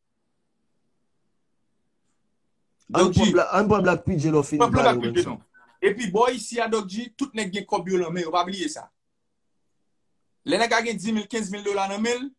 Ann pran Black P J lè w fini pale w menm sa. Epi bò isi a Doc G, tout nèg gen kòb yo nan men yo, pa bliye sa. Lè nèg la gen dis mil, kenz mil dola nan men l,